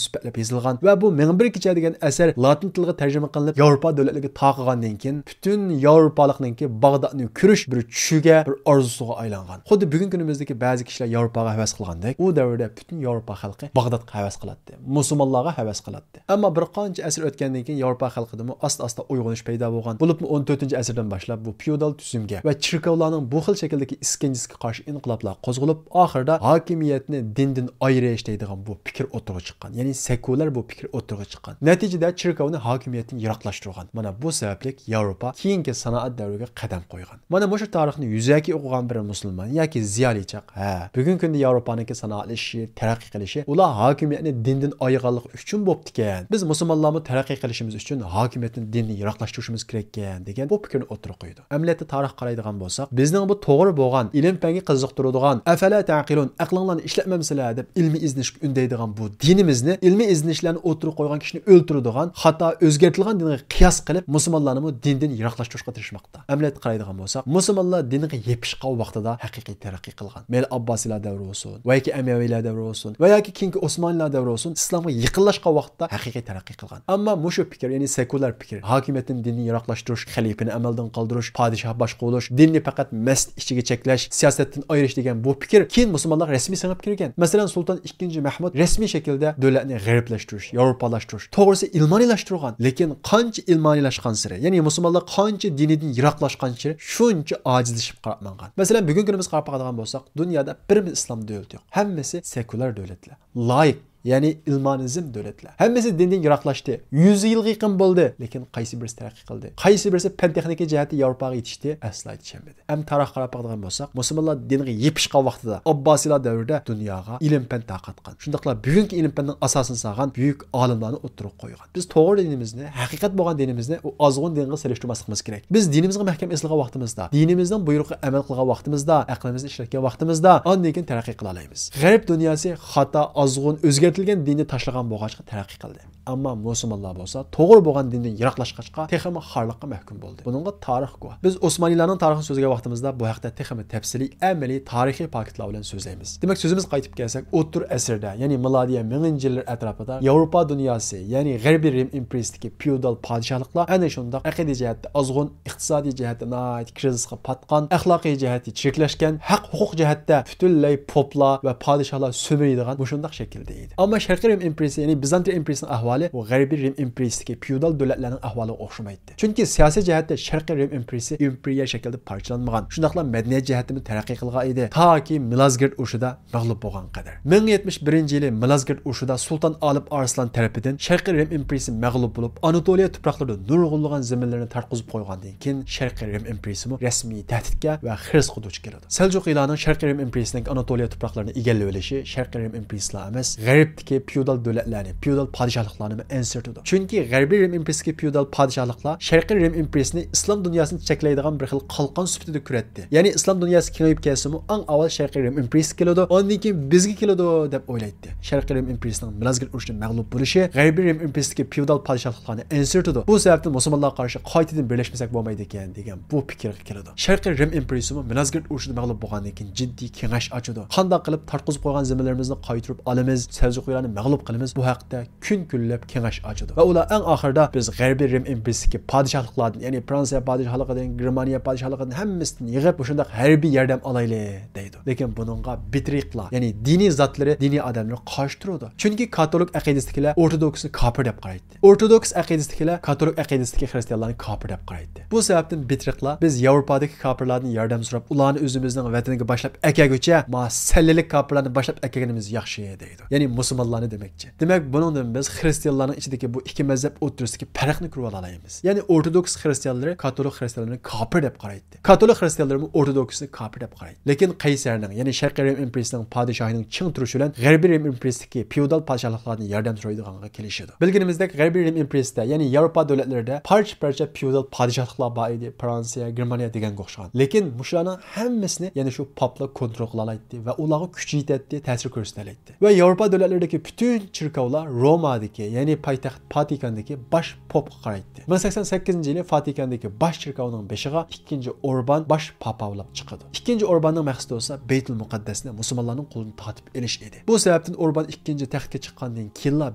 سۈپەتلەپ يېزىلغان. ۋە بۇ مىڭ بىر كېچە دېگەن ئەسەر لاتىن تىلىغا تەرجىمە قىلىنىپ، ياۋروپا دۆلەتلىرىگە تارقىغاندىن كېيىن، پۈتۈن ياۋروپالىقنىڭكى باغدادنى كۆرۈش بىر چۈشىگە، بىر ئارزۇسىغا ئايلانغان. خۇددى بۈگۈنكى كۈنىمىزدىكى بەزى كىشىلەر ياۋروپاغا ھەۋەس قىلغاندەك، ئۇ دەۋردە پۈتۈن ياۋروپا خەلقى باغدادقا ھەۋەس قىلاتتى، مۇسۇلمانلارغا ھەۋەس قىلاتتى. ئەمما بىر قانچە ئەسىر ئۆتكەندىن كېيىن ياۋروپا خەلقىدىمۇ ئاستا-ئاستا ئويغىنىش پەيدا بولغان. بولۇپمۇ ئون تۆتىنچى ئەسىردىن باشلاپ بۇ فېئودال تۈزۈمگە ۋە چېركاۋلارنىڭ بۇ خىل شەكىلدىكى ئىسكەنجىسىگە قارشى ئىنقىلابلار قوزغىلىپ، ئاخىرىدا ھاكىمىيەتنى دىندىن ئايرىش دەيدىغان بۇ پىكىر ئوتتۇرىغا چىققان. يەنى سېكۇلار بۇ پىكىر ئوتتۇرىغا چىققان. نەتىجىدە چېركاۋنى ھاكىمىيەتتىن يىراقلاشتۇرغان. مانا بۇ سەۋەبلىك ياۋروپا كېيىنكى سانائەت دەۋرىگە قەدەم قويغان. مانا مۇشۇ تارىخنى يۈزەكى ئوقۇغان بىر مۇسۇلمان ياكى زىيالىيچاق، ھە، بۈگۈنكى كۈندە ياۋروپانىڭكى سانائەتلىشىشى، تەرەققىي قىلىشى ئۇلار ھاكىمىيەتنى دىندىن ئايرىغانلىقى ئۈچۈن بوپتىكەن. بىز مۇسۇلمانلارمۇ تەرەققىي قىلىشىمىز ئۈچۈن ھاكىمىيەتنى دىندىن يىراقلاشتۇرۇشىمىز كېرەككەن دېگەن بۇ پىكىرنى ئوتتۇرىغا قويىدۇ. ئەمەلىيەتتە تارىخقا قارايدىغان بولساق، بىزنىڭ بۇ توغرا بولغان، ئىلىم پەنگە قىزىقتۇرىدىغان، ئەفەلا تەقىلۇن، ئەقلىڭلارنى ئىشلەتمەمسىلەر دەپ ئىلمىي ئىزدىنىشكە ئۈندەيدىغان بۇ دىنىمىزنى، ئىلمىي ئىزدىنىشلەرنى ئوتتۇرىغا قويغان كىشىنى ئۆلتۈرىدىغان، خاتا ئۆزگەرتىلگەن دىنغا قىياس قىلىپ، مۇسۇلمانلارنىمۇ دىندىن يىراقلاشتۇرۇشقا تىرىشماقتا. ئەمەلىيەتتە قارايدىغان بولساق، مۇسۇلمانلار دىنغا يېپىشقان ۋاقتىدا ھەقىقىي تەرەققىي قىلغان. مەيلى ئابباسىيلار دەۋرى بولسۇن، ۋە ياكى ئەمەۋىيلەر دەۋرى بولسۇن، ۋە ياكى كېيىنكى ئوسمانلىلار دەۋرى بولسۇن، ئىسلامغا يېقىنلاشقان ۋاقىتتا ھەقىقىي تەرەققىي قىلغان. ئەمما مۇشۇ پىكىر، يەنى سېكۇلار پىكىر، ھاكىمىيەتتىن دىننى يىراقلاشتۇرۇش، خەلىپىنى ئەمەلدىن قالدۇرۇش، پادىشاھ باشقۇرۇش، دىننى پەقەت مەسچىت ئىچىگە چەكلەش، سىياسەتتىن ئايرىش دېگەن بۇ پىكىر كېيىن مۇسۇلمانلارغا رەسمىي سىڭىپ كىرگەن. مەسىلەن، سۇلتان ئىككىنچى مەھمۇد رەسمىي شەكىلدە دۆلەتنى غەربلەشتۈرۈش، ياۋروپالاشتۇرۇش، توغرىسى ئىلمانىيلاشتۇرغان. لېكىن قانچە ئىلمانىيلاشقانسېرى، يەنى مۇسۇلمانلار قانچە دىنىدىن يىراقلاشقانسېرى، شۇنچە ئاجىزلىشىپ قاراپ ماڭغان. مەسىلەن، بۈگۈنكى كۈنىمىزگە قاراپ باقىدىغان بولساق، دۇنيادا بىرمۇ ئىسلام دۆلىتى يوق. ھەممىسى سېكۇلار دۆلەتلەر. لايىك، يەنى ئىلمانىزم دۆلەتلەر. ھەممىسى دىندىن يىراقلاشتى. يۈز يىلغا يېقىن بولدى. لېكىن قايسى بىرسى تەرەققىي قىلدى؟ قايسى بىرسى پەن تېخنىكا جەھەتتە ياۋروپاغا يېتىشتى؟ ئەسلا يېتىشەلمىدى. ئەمدى تارىخقا قاراپ باقىدىغان بولساق، مۇسۇلمانلار دىنغا يېپىشقان ۋاقتىدا، ئابباسىيلار دەۋرىدە دۇنياغا ئىلىم پەن تارقاتقان. شۇنداقلا بۈگۈنكى ئىلىم پەننىڭ ئاساسىنى سالغان بۈيۈك ئالىملارنى ئوتتۇرىغا قويغان. بىز توغرا دىنىمىزنى، ھەقىقەت بولغان دىنىمىزنى ئۇ ئازغۇن دىنغا سېلىشتۇرماسلىقىمىز كېرەك. بىز دىنىمىزغا مەھكەم ئېسىلغان ۋاقتىمىزدا، دىنىمىزنىڭ بۇيرۇقىغا ئەمەل قىلغان ۋاقتىمىزدا، ئەقلىمىزنى ئىشلەتكەن ۋاقتىمىزدا، ئاندىن كېيىن تەرەققىي قىلالايمىز. غەرب دۇنياسى خاتا، ئازغۇن، ئۆزگەرتىلگەن دىننى تاشلىغان بولغاچقا تەرەققىي قىلدى. ئەمما مۇسۇلمانلار بولسا توغرا بولغان دىندىن يىراقلاشقاچقا، تېخىمۇ خارلىققا مەھكۇم بولدى. بۇنىڭغا تارىخ گۇۋاھ. بىز ئوسمانىيلارنىڭ تارىخىنى سۆزلىگەن ۋاقتىمىزدا بۇ ھەقتە تېخىمۇ تەپسىلىي، ئەمەلىي، تارىخىي پاكىتلار بىلەن سۆزلەيمىز. دېمەك، سۆزىمىزگە قايتىپ كەلسەك، ئوتتۇرا ئەسىردە، يەنى مىلادىيە مىڭىنچى يىللار ئەتراپىدا ياۋروپا دۇنياسى، يەنى غەربىي رىم ئىمپېرىيىسىدىكى فېئودال پادىشاھلىقلار ئەنە شۇنداق ئەقىدە جەھەتتە ئازغۇن، ئىقتىسادىي جەھەتتە ناھايىتى كىرىزىسقا پاتقان، ئەخلاقىي جەھەتتە چىرىكلەشكەن، ھەق-ھوقۇق جەھەتتە پۈتۈنلەي پوپلار ۋە پادىشاھلار سۆمۈرىدىغان مۇشۇنداق شەكىلدە ئىدى. ئەمما شەرقىي رىم ئىمپېرىيىسى، يەنى بىزانتىيە ئىمپېرىيىسىنىڭ ئەھۋالى ئۇ غەربىي رىم ئىمپېرىيىسىدىكى فېئودال دۆلەتلەرنىڭ ئەھۋالىغا ئوخشىمايتتى. چۈنكى سىياسىي جەھەتتە شەرقىي رىم ئىمپېرىيىسى ئىمپېرىيە شەكلىدە پارچىلانمىغان، شۇنداقلا مەدەنىيەت جەھەتتىمۇ تەرەققىي قىلغان ئىدى. تاكى مىلازگىرت ئۇرۇشىدا مەغلۇپ بولغان قەدەر. مىڭ يەتمىش بىرىنچى يىلى مىلازگىرت ئۇرۇشىدا سۇلتان ئالىپ ئارسلان تەرىپىدىن شەرقىي رىم ئىمپېرىيىسى مەغلۇپ بولۇپ، ئاناتولىيە تۇپراقلىرىدا نۇرغۇنلىغان زېمىنلىرىنى تارتقۇزۇپ قويغاندىن كېيىن، شەرقىي رىم ئىمپېرىيىسىمۇ رەسمىي تەھدىتكە ۋە خىرىسقا دۇچ كېلىدۇ. سەلجۇقىيلارنىڭ شەرقىي رىم ئىمپېرىيىسىنىڭ ئاناتولىيە تۇپراقلىرىنى ئىگىلىۋېلىشى شەرقىي رىم ئىمپېرىيىسىلا ئەمەس، غەرب غەربتىكى فېئودال دۆلەتلەرنى، فېئودال پادىشاھلىقلارنىمۇ ئەنسىرىتىدۇ. چۈنكى غەربىي رىم ئىمپېرىيىسىدىكى فېئودال پادىشاھلىقلار شەرقىي رىم ئىمپېرىيىسىنى ئىسلام دۇنياسىنى چەكلەيدىغان بىر خىل قالقان سۈپىتىدە كۆرەتتى. يەنى ئىسلام دۇنياسى كېڭىيىپ كەلسىمۇ، ئەڭ ئاۋۋال شەرقىي رىم ئىمپېرىيىسى كېلىدۇ، ئاندىن كېيىن بىزگە كېلىدۇ دەپ ئويلايتتى. شەرقىي رىم ئىمپېرىيىسىنىڭ مىلازگىرت ئۇرۇشىدا مەغلۇپ بولۇشى غەربىي رىم ئىمپېرىيىسىدىكى فېئودال پادىشاھلىقلارنى ئەنسىرىتىدۇ. بۇ سەۋەبتىن مۇسۇلمانلارغا قارشى قايتىدىن بىرلەشمىسەك بولمايدىكەن دېگەن بۇ پىكىرگە كېلىدۇ. شەرقىي رىم ئىمپېرىيىسىمۇ مىلازگىرت ئۇرۇشىدا مەغلۇپ بولغاندىن كېيىن جىددىي كېڭەش ئاچىدۇ. قانداق قىلىپ تارتقۇزۇپ قويغان زېمىنلىرىمىزنى قايتۇرۇپ ئالىمىز، سەلجۇقىيلارنى مەغلۇپ قىلىمىز، بۇ ھەقتە كۈن كۈنلەپ كېڭەش ئاچىدۇ. ۋە ئۇلار ئەڭ ئاخىرىدا بىز غەربىي رىم ئىمپېرىيىسىدىكى پادىشاھلىقلاردىن، يەنى فرانسىيە پادىشاھلىقىدىن، گېرمانىيە پادىشاھلىقىدىن ھەممىسىدىن يىغىپ، مۇشۇنداق ھەربىي ياردەم ئالايلى دەيدۇ. لېكىن بۇنىڭغا بىترىقلار، يەنى دىنىي زاتلىرى، دىنىي ئادەملىرى قارشى تۇرىدۇ. چۈنكى كاتولىك ئەقىدىسىدىكىلەر ئورتودوكسنى كاپىر دەپ قارايتتى. ئورتودوكس ئەقىدىسىدىكىلەر كاتولىك ئەقىدىسىدىكى خرىستىيانلارنى كاپىر دەپ قارايتتى. بۇ سەۋەبتىن بىترىقلار، بىز ياۋروپادىكى كاپىرلاردىن ياردەم سوراپ، ئۇلارنى ئۆزىمىزنىڭ ۋەتىنىگە باشلاپ ئەكەلگۈچە، ما سەللىلىك كاپىرلارنى باشلاپ ئەكەلگىنىمىز ياخشى دەيدۇ. يەنى مۇسۇلمانلارنى دېمەكچى. دېمەك، بۇنىڭدىن بىز خرىستىيانلارنىڭ ئىچىدىكى بۇ ئىككى مەزھەپ ئوتتۇرىسىدىكى پەرقنى كۆرۈۋالالايمىز. يەنى ئورتودوكس خرىستىيانلىرى كاتولىك خرىستىيانلىرىنى كاپىر دەپ قارايتتى. كاتولىك خرىستىيانلىرىمۇ ئورتودوكسنى كاپىر دەپ قارايتتى. لېكىن قەيسەرنىڭ، يەنى شەرقىي رىم ئىمپېرىيىسىنىڭ پادىشاھىنىڭ چىڭ تۇرۇشى بىلەن غەربىي رىم ئىمپېرىيىسىدىكى فېئودال پادىشاھلىقلاردىن ياردەم سورايدىغانغا كېلىشىدۇ. بىلگىنىمىزدەك، غەربىي رىم ئىمپېرىيىسىدە، يەنى ياۋروپا دۆلەتلىرىدە پارچە-پارچە فېئودال پادىشاھلىقلار بار ئىدى، فرانسىيە، گېرمانىيە دېگەنگە ئوخشىغان. لېكىن مۇشۇلارنىڭ ھەممىسىنى يەنە شۇ پاپلار كونترول قىلالايتتى ۋە ئۇلارغا كۈچ يېتەتتى، تەسىر كۆرسىتەلەيتتى. ۋە ياۋروپا دۆلەتلىرىدىكى پۈتۈن چېركاۋلار رومادىكى، يەنى پايتەخت ۋاتىكاندىكى باش پوپقا قارايتتى. مىڭ سەكسەن سەككىزىنچى يىلى ۋاتىكاندىكى باش چېركاۋنىڭ بېشىغا ئىككىنچى ئوربان باش پاپا بولۇپ چىقىدۇ. ئىككىنچى ئورباننىڭ مەقسىتى بولسا بەيتۇل مۇقەددەسنى مۇسۇلمانلارنىڭ قولىدىن تارتىپ ئېلىش ئىدى. بۇ سەۋەبتىن ئوربان ئىككىنچى تەختكە چىققاندىن كېيىنلا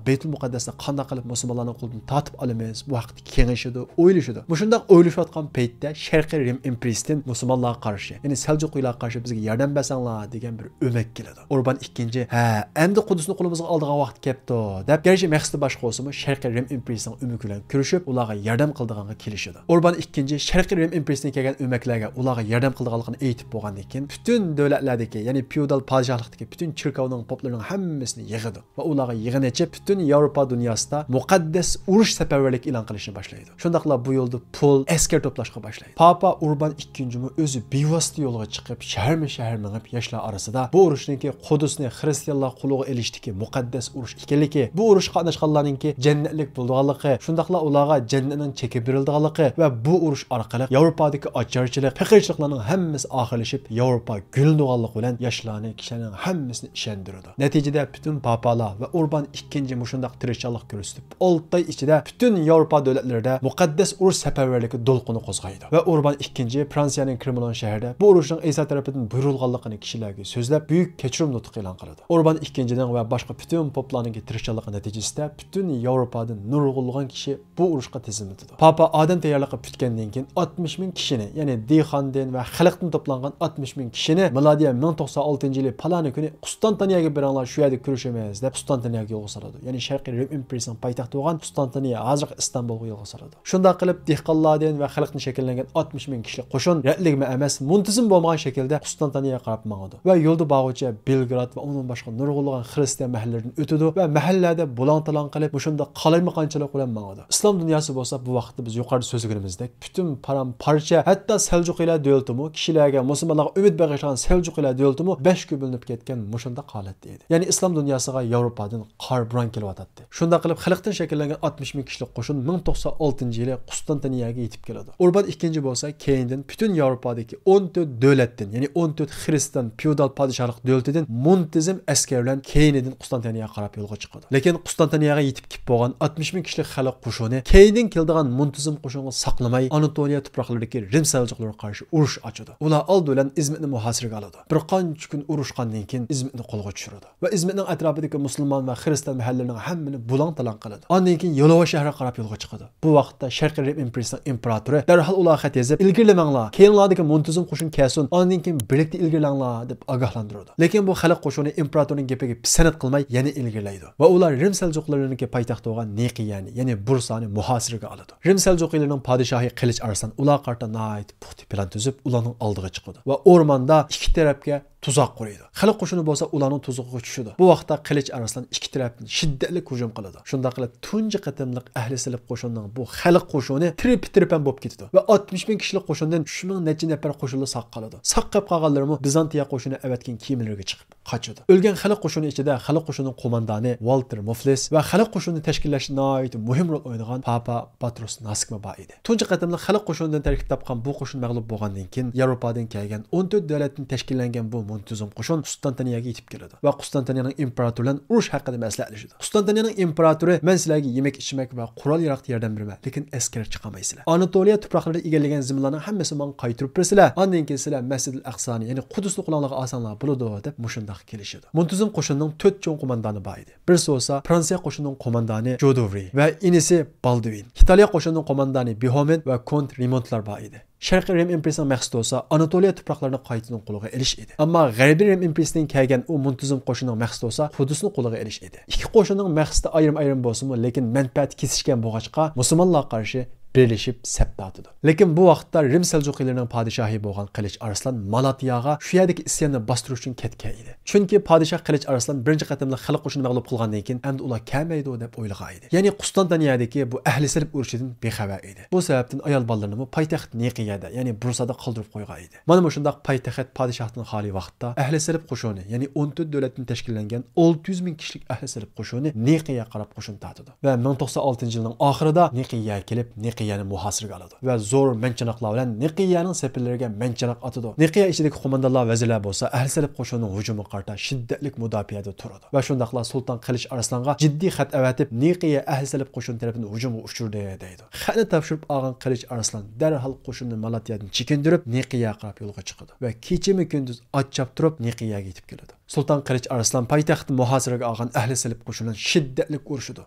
بەيتۇل مۇقەددەسنى قانداق قىلىپ مۇسۇلمانلارنىڭ قولىدىن تارتىپ ئالىمىز، بۇ ھەقتە كېڭىشىدۇ، ئويلىشىدۇ. مۇشۇنداق ئويلىشىۋاتقان پەيتتە شەرقىي رىم ئىمپېرىيىسىدىن مۇسۇلمانلارغا قارشى، يەنى سەلجۇقىيلارغا قارشى بىزگە ياردەم بەرسەڭلار دېگەن بىر ئۆمەك كېلىدۇ. ئوربان ئىككىنچى، ھە، ئەمدى قۇدۇسنى قولىمىزغا ئالىدىغان ۋاقىت كەپتۇ، دەپ، گەرچە مەقسىتى باشقا بولسىمۇ، شەرقىي رىم ئىمپېرىيىسىنىڭ ئۆمىكى بىلەن كۆرۈشۈپ، ئۇلارغا ياردەم قىلىدىغانغا كېلىشىدۇ. ئوربان ئىككىنچى شەرقىي رىم ئىمپېرىيىسىدىن كەلگەن ئۆمەكلەرگە ئۇلارغا ياردەم قىلىدىغانلىقىنى ئېيتىپ بولغاندىن كېيىن، پۈتۈن دۆلەتلەردىكى، يەنى فېئودال پادىشاھلىقتىكى پۈتۈن چېركاۋنىڭ پوپلىرىنىڭ ھەممىسىنى يىغىدۇ ۋە ئۇلارغا يىغىن ئېچىپ، پۈتۈن ياۋروپا دۇنياسىدا مۇقەددەس ئۇرۇش سەپەرۋەرلىكى ئېلان قىلىشنى باشلايدۇ. شۇنداقلا بۇ يولدا پۇل، ئەسكەر توپلاشقا باشلايدۇ. پاپا ئۇربان ئىككىنچىمۇ ئۆزى بىۋاسىتە يولغا چىقىپ، شەھەرمۇ شەھەر مېڭىپ، ياشلار ئارىسىدا بۇ ئۇرۇشنىڭكى قۇدۇسنى خرىستىيانلار قولىغا ئېلىشتىكى مۇقەددەس ئۇرۇش ئىكەنلىكى، بۇ ئۇرۇشقا قاتناشقانلارنىڭكى جەننەتلىك بولىدىغانلىقى، شۇنداقلا ئۇلارغا جەننەتنىڭ چېكى بېرىلىدىغانلىقى ۋە بۇ ئۇرۇش ئارقىلىق ياۋروپادىكى ئاچارچىلىق، پېقىرچىلىقلارنىڭ ھەممىسى ئاخىرلىشىپ، ياۋروپا گۈللىنىدىغانلىقى بىلەن ياشلارنى، كىشىلەرنىڭ ھەممىسىنى ئىشەندۈرىدۇ. نەتىجىدە پۈتۈن پاپالار ۋە ئۇربان ئىككىنچى مۇشۇنداق تىرىشچانلىق كۆرسىتىپ، ئالتە ئاي ئىچىدە پۈتۈن ياۋروپا دۆلەتلىرىدە مۇقەددەس ئۇرۇش سەپەرۋەرلىكى دولقۇنى قوزغايدۇ ۋە ئۇربان ئىككىنچى فرانسىيەنىڭ كرېملون شەھىرىدە بۇ ئۇرۇشنىڭ ئىسا تەرىپىدىن بۇيرۇلغانلىقىنى كىشىلەرگە سۆزلەپ، بۈيۈك كەچۈرۈم نۇتۇقى ئېلان قىلىدۇ. ئۇربان ئىككىنچىنىڭ ۋە باشقا پۈتۈن پوپلارنىڭكى تىرىشچانلىقى نەتىجىسىدە پۈتۈن ياۋروپادىن نۇرغۇنلىغان كىشى بۇ ئۇرۇشقا تىزىملىتىدۇ. پاپا ئادەم تەييارلىقى پۈتكەندىن كېيىن، ئاتمىش مىڭ كىشىنى، يەنى دېھقاندىن ۋە خەلقتىن توپلانغان ئاتمىش مىڭ كىشىنى مىلادىيە مىڭ توقسان ئالتىنچى يىلى پالانى كۈنى قۇستانتىنىيەگە بېرىڭلار، شۇ يەردە كۆرۈشىمىز، دەپ قۇستانتىنىيەگە يولغا سالىدۇ. يەنى شەرقىي رىم ئىمپېرىيىسىنىڭ پايتەختى بولغان قۇستانتىنىيە، ھازىرقى ئىستانبۇلغا يولغا سالىدۇ. شۇنداق قىلىپ، دېھقانلاردىن ۋە خەلقتىن شەكىللەنگەن ئاتمىش مىڭ كىشىلىك قوشۇن رەتلىگمە ئەمەس، مۇنتىزىم بولمىغان شەكىلدە قۇستانتىنىيەگە قاراپ ماڭىدۇ ۋە يولدا بارغۇچە بېلگراد ۋە ئۇنىڭدىن باشقا نۇرغۇنلىغان خىرىستىيان مەھەللىلىرىدىن ئۆتىدۇ ۋە مەھەللىلەردە بۇلاڭ-تالاڭ قىلىپ، مۇشۇنداق قالايمىقانچىلىق بىلەن ماڭىدۇ. ئىسلام دۇنياسى بولسا بۇ ۋاقىتتا بىز يۇقىرىدا سۆزلىگىنىمىزدەك پۈتۈن پارام-پارچە، ھەتتا سەلجۇقىيلار دۆلىتىمۇ كىشىلەرگە، مۇسۇلمانلارغا ئۈمىد بېغىشلىغان سەلجۇقىيلار دۆلىتىمۇ بەشكە بۆلۈنۈپ كەتكەن مۇشۇنداق ھالەتتە ئىدى. يەنى ئىسلام دۇنياسىغا ياۋروپادىن قارا بوران كېلىۋاتاتتى. شۇنداق قىلىپ، خەلقتىن شەكىللەنگەن ئاتمىش مىڭ كىشىلىك قوشۇن مىڭ توقسان ئالتىنچى يىلى قۇستانتىنىيەگە يېتىپ كېلىدۇ. ئۇربان ئىككىنچى بولسا كەينىدىن پۈتۈن ياۋروپادىكى ئون تۆت دۆلەتتىن، يەنى ئون تۆت خرىستىيان فېئودال پادىشاھلىق دۆلىتىدىن مۇنتىزىم ئەسكەر بىلەن كەينىدىن قۇستانتىنىيەگە قاراپ يولغا چىقىدۇ. لېكىن قۇستانتىنىيەگە يېتىپ كېلىپ بولغان ئاتمىش مىڭ كىشىلىك خەلق قوشۇنى كەينىدىن كېلىدىغان مۇنتىزىم قوشۇنغا ساقلىماي، ئاناتولىيە تۇپراقلىرىدىكى رىم سەلجۇقلىرىغا قارشى ئۇرۇش ئاچىدۇ. ئۇلار ئالدى بىلەن ئىزمىتنى مۇھاسىرىگە ئالىدۇ. بىر قانچە كۈن ئۇرۇشقاندىن كېيىن، ئىزمىتنى قولغا چۈشۈرىدۇ ۋە ئىزمىتنىڭ ئەتراپىدىكى مۇسۇلمان ۋە خىرىستىيان مەھەللىلىرىنىڭ ھەممىنى بۇلاڭ-تالاڭ قىلىدۇ. ئاندىن كېيىن يالوۋا شەھىرىگە قاراپ يولغا چىقىدۇ. بۇ ۋاقىتتا شەرقىي رىم ئىمپېرىيىسىنىڭ ئىمپېراتورى دەرھال ئۇلارغا خەت يېزىپ، «ئىلگىرىلىمەڭلار، كەينىڭلاردىكى مۇنتىزىم قوشۇن كەلسۇن، ئاندىن كېيىن بىرلىكتە ئىلگىرىلەڭلار» دەپ ئاگاھلاندۇرىدۇ. لېكىن بۇ خەلق قوشۇنى ئىمپېراتورنىڭ گېپىگە پىسەنت قىلماي، يەنە ئىلگىرىلەيدۇ ۋە ئۇلار رىم سەلجۇقلىرىنىڭكى پايتەختى بولغان نىقىيەنى، يەنى بۇرسانى مۇھاسىرىگە ئالىدۇ. رىم سەلجۇقىيلىرىنىڭ پادىشاھى قىلىچ ئارسلان ئۇلارغا قارىتا ناھايىتى پۇختا پىلان تۈزۈپ، ئۇلارنىڭ ئالدىغا چىقىدۇ ۋە ئورماندا ئىككى تەرەپكە تۇزاق قۇرۇيدۇ. خەلق قوشۇنى بولسا ئۇلارنىڭ تۇزىقىغا چۈشىدۇ. بۇ ۋاقىتتا قىلىچ ئارسلان ئىككى تەرەپتىن شىددەتلىك ھۇجۇم قىلىدۇ. شۇنداق قىلىپ تۇنجى قېتىملىق ئەھلى سېلىپ قوشۇنىنىڭ بۇ خەلق قوشۇنى تىرپە-تىرپەن بولۇپ كېتىدۇ ۋە ئاتمىش مىڭ كىشىلىك قوشۇندىن ئۈچ مىڭ نەچچە نەپەر قوشۇنلا ساق قالىدۇ. ساق قېلىپ قالغانلىرىمۇ بىزانتىيە قوشۇنى ئەۋەتكەن كېمىلىرىگە چىقىپ قاچىدۇ. ئۆلگەن خەلق قوشۇنى ئىچىدە خەلق قوشۇنىنىڭ قوماندانى ۋالتېر مۇفلىس ۋە خەلق قوشۇنىنى تەشكىللەشتە ناھايىتى مۇھىم رول ئوينىغان پاپا پاتروس ناسىكمۇ بار ئىدى. تۇنجى قېتىملىق خەلق قوشۇنىدىن تەركىب تاپقان بۇ قوشۇن مەغلۇپ بولغاندىن كېيىن، ياۋروپادىن كەلگەن ئون تۆت دۆلەتتىن تەشكىللەنگەن بۇ مۇنتىزىم قوشۇن قۇستانتىنىيەگە يېتىپ كېلىدۇ ۋە قۇستانتىنىيەنىڭ ئىمپېراتورى بىلەن ئۇرۇش ھەققىدە مەسلىھەتلىشىدۇ. قۇستانتىنىيەنىڭ ئىمپېراتورى، مەن سىلەرگە يېمەك-ئىچمەك ۋە قورال-ياراغا ياردەم بېرىمەن، لېكىن ئەسكەر چىقارمايسىلەر. ئاناتولىيە تۇپراقلىرىنى ئىگىلىگەن زېمىنلارنىڭ ھەممىسىنى ماڭا قايتۇرۇپ بېرىسىلەر، ئاندىن كېيىن سىلەر مەسجىدىل ئەقسانى، يەنى قۇدۇسنى قولۇڭلارغا ئالساڭلار بولىدۇ، دەپ مۇشۇنداق كېلىشىدۇ. مۇنتىزىم قوشۇننىڭ تۆت چوڭ قوماندانى بار ئىدى. بىرسى بولسا فرانسىيە قوشۇنىنىڭ قوماندانى جودوۋرى ۋە ئىنىسى بالدۇۋىن. ئىتالىيە قوشۇنىنىڭ قوماندانى بىھومېن ۋە كونت رېمونتلار بار ئىدى. شەرقىي رىم ئىمپېرىيىسىنىڭ مەقسىتى بولسا ئاناتولىيە تۇپراقلىرىنى قايتىدىن قولىغا ئېلىش ئىدى. ئەمما غەربىي رىم ئىمپېرىيىسىدىن كەلگەن ئۇ مۇنتىزىم قوشۇننىڭ مەقسىتى بولسا قۇدۇسنى قولىغا ئېلىش ئىدى. ئىككى قوشۇننىڭ مەقسىتى ئايرىم-ئايرىم بولسىمۇ، لېكىن مەنپەئەتى كېسىشكەن بولغاچقا، مۇسۇلمانلارغا قارشى بىرلىشىپ سەپ تارتىدۇ. لېكىن بۇ ۋاقىتتا رىم سەلجۇقىيلىرىنىڭ پادىشاھى بولغان قىلىچ ئارسلان مالاتىياغا شۇ يەردىكى ئىسياننى باستۇرۇش ئۈچۈن كەتكەن ئىدى. چۈنكى پادىشاھ قىلىچ ئارسلان بىرىنچى قېتىملىق خەلق قوشۇنىنى مەغلۇپ قىلغاندىن كېيىن، ئەمدى ئۇلار كەلمەيدۇ دەپ ئويلىغان ئىدى. يەنى قۇستانتانىيەدىكى بۇ ئەھلى سېلىپ ئۇرۇشىدىن بىخەۋەر ئىدى. بۇ سەۋەبتىن ئايال بالىلىرىنىمۇ پايتەخت نىقىيەدە، يەنى بۇرسادا قالدۇرۇپ قويغان ئىدى. مانا مۇشۇنداق پايتەخت پادىشاھتىن خالىي ۋاقىتتا ئەھلى سېلىپ قوشۇنى، يەنى ئون تۆت دۆلەتتىن تەشكىللەنگەن ئالتە يۈز مىڭ كىشىلىك ئەھلى سېلىپ قوشۇنى نىقىيەگە قاراپ قوشۇن تارتىدۇ ۋە مىڭ توققۇز يۈز ئالتىنچى يىلنىڭ ئاخىرىدا نىقىيەگە كېلىپ، نىقىيەنى مۇھاسىرىگە ئالىدۇ ۋە زور مەنچىنىقلار بىلەن نىقىيەنىڭ سېپىللىرىگە مەنچىنىق ئاتىدۇ. نىقىيە ئىچىدىكى قوماندانلار، ۋەزىرلەر بولسا ئەھلى سېلىپ قوشۇنىنىڭ ھۇجۇمىغا قارىتا شىددەتلىك مۇداپىئەدە تۇرىدۇ ۋە شۇنداقلا سۇلتان قىلىچ ئارسلانغا جىددىي خەت ئەۋەتىپ، نىقىيە ئەھلى سېلىپ قوشۇنى تەرىپىدىن ھۇجۇمغا ئۇچرىدى، دەيدۇ. خەتنى تاپشۇرۇپ ئالغان قىلىچ ئارسلان دەرھال قوشۇننى مالاتىيەدىن چېكىندۈرۈپ، نىقىيەگە قاراپ يولغا چىقىدۇ ۋە كېچىمۇ كۈندۈز ئات چاپتۇرۇپ، نىقىيەگە يېتىپ كېلىدۇ. سۇلتان قىلىچ ئارسلان پايتەختنى مۇھاسىرىگە ئالغان ئەھلى سېلىپ قوشۇنى بىلەن شىددەتلىك ئۇرۇشىدۇ.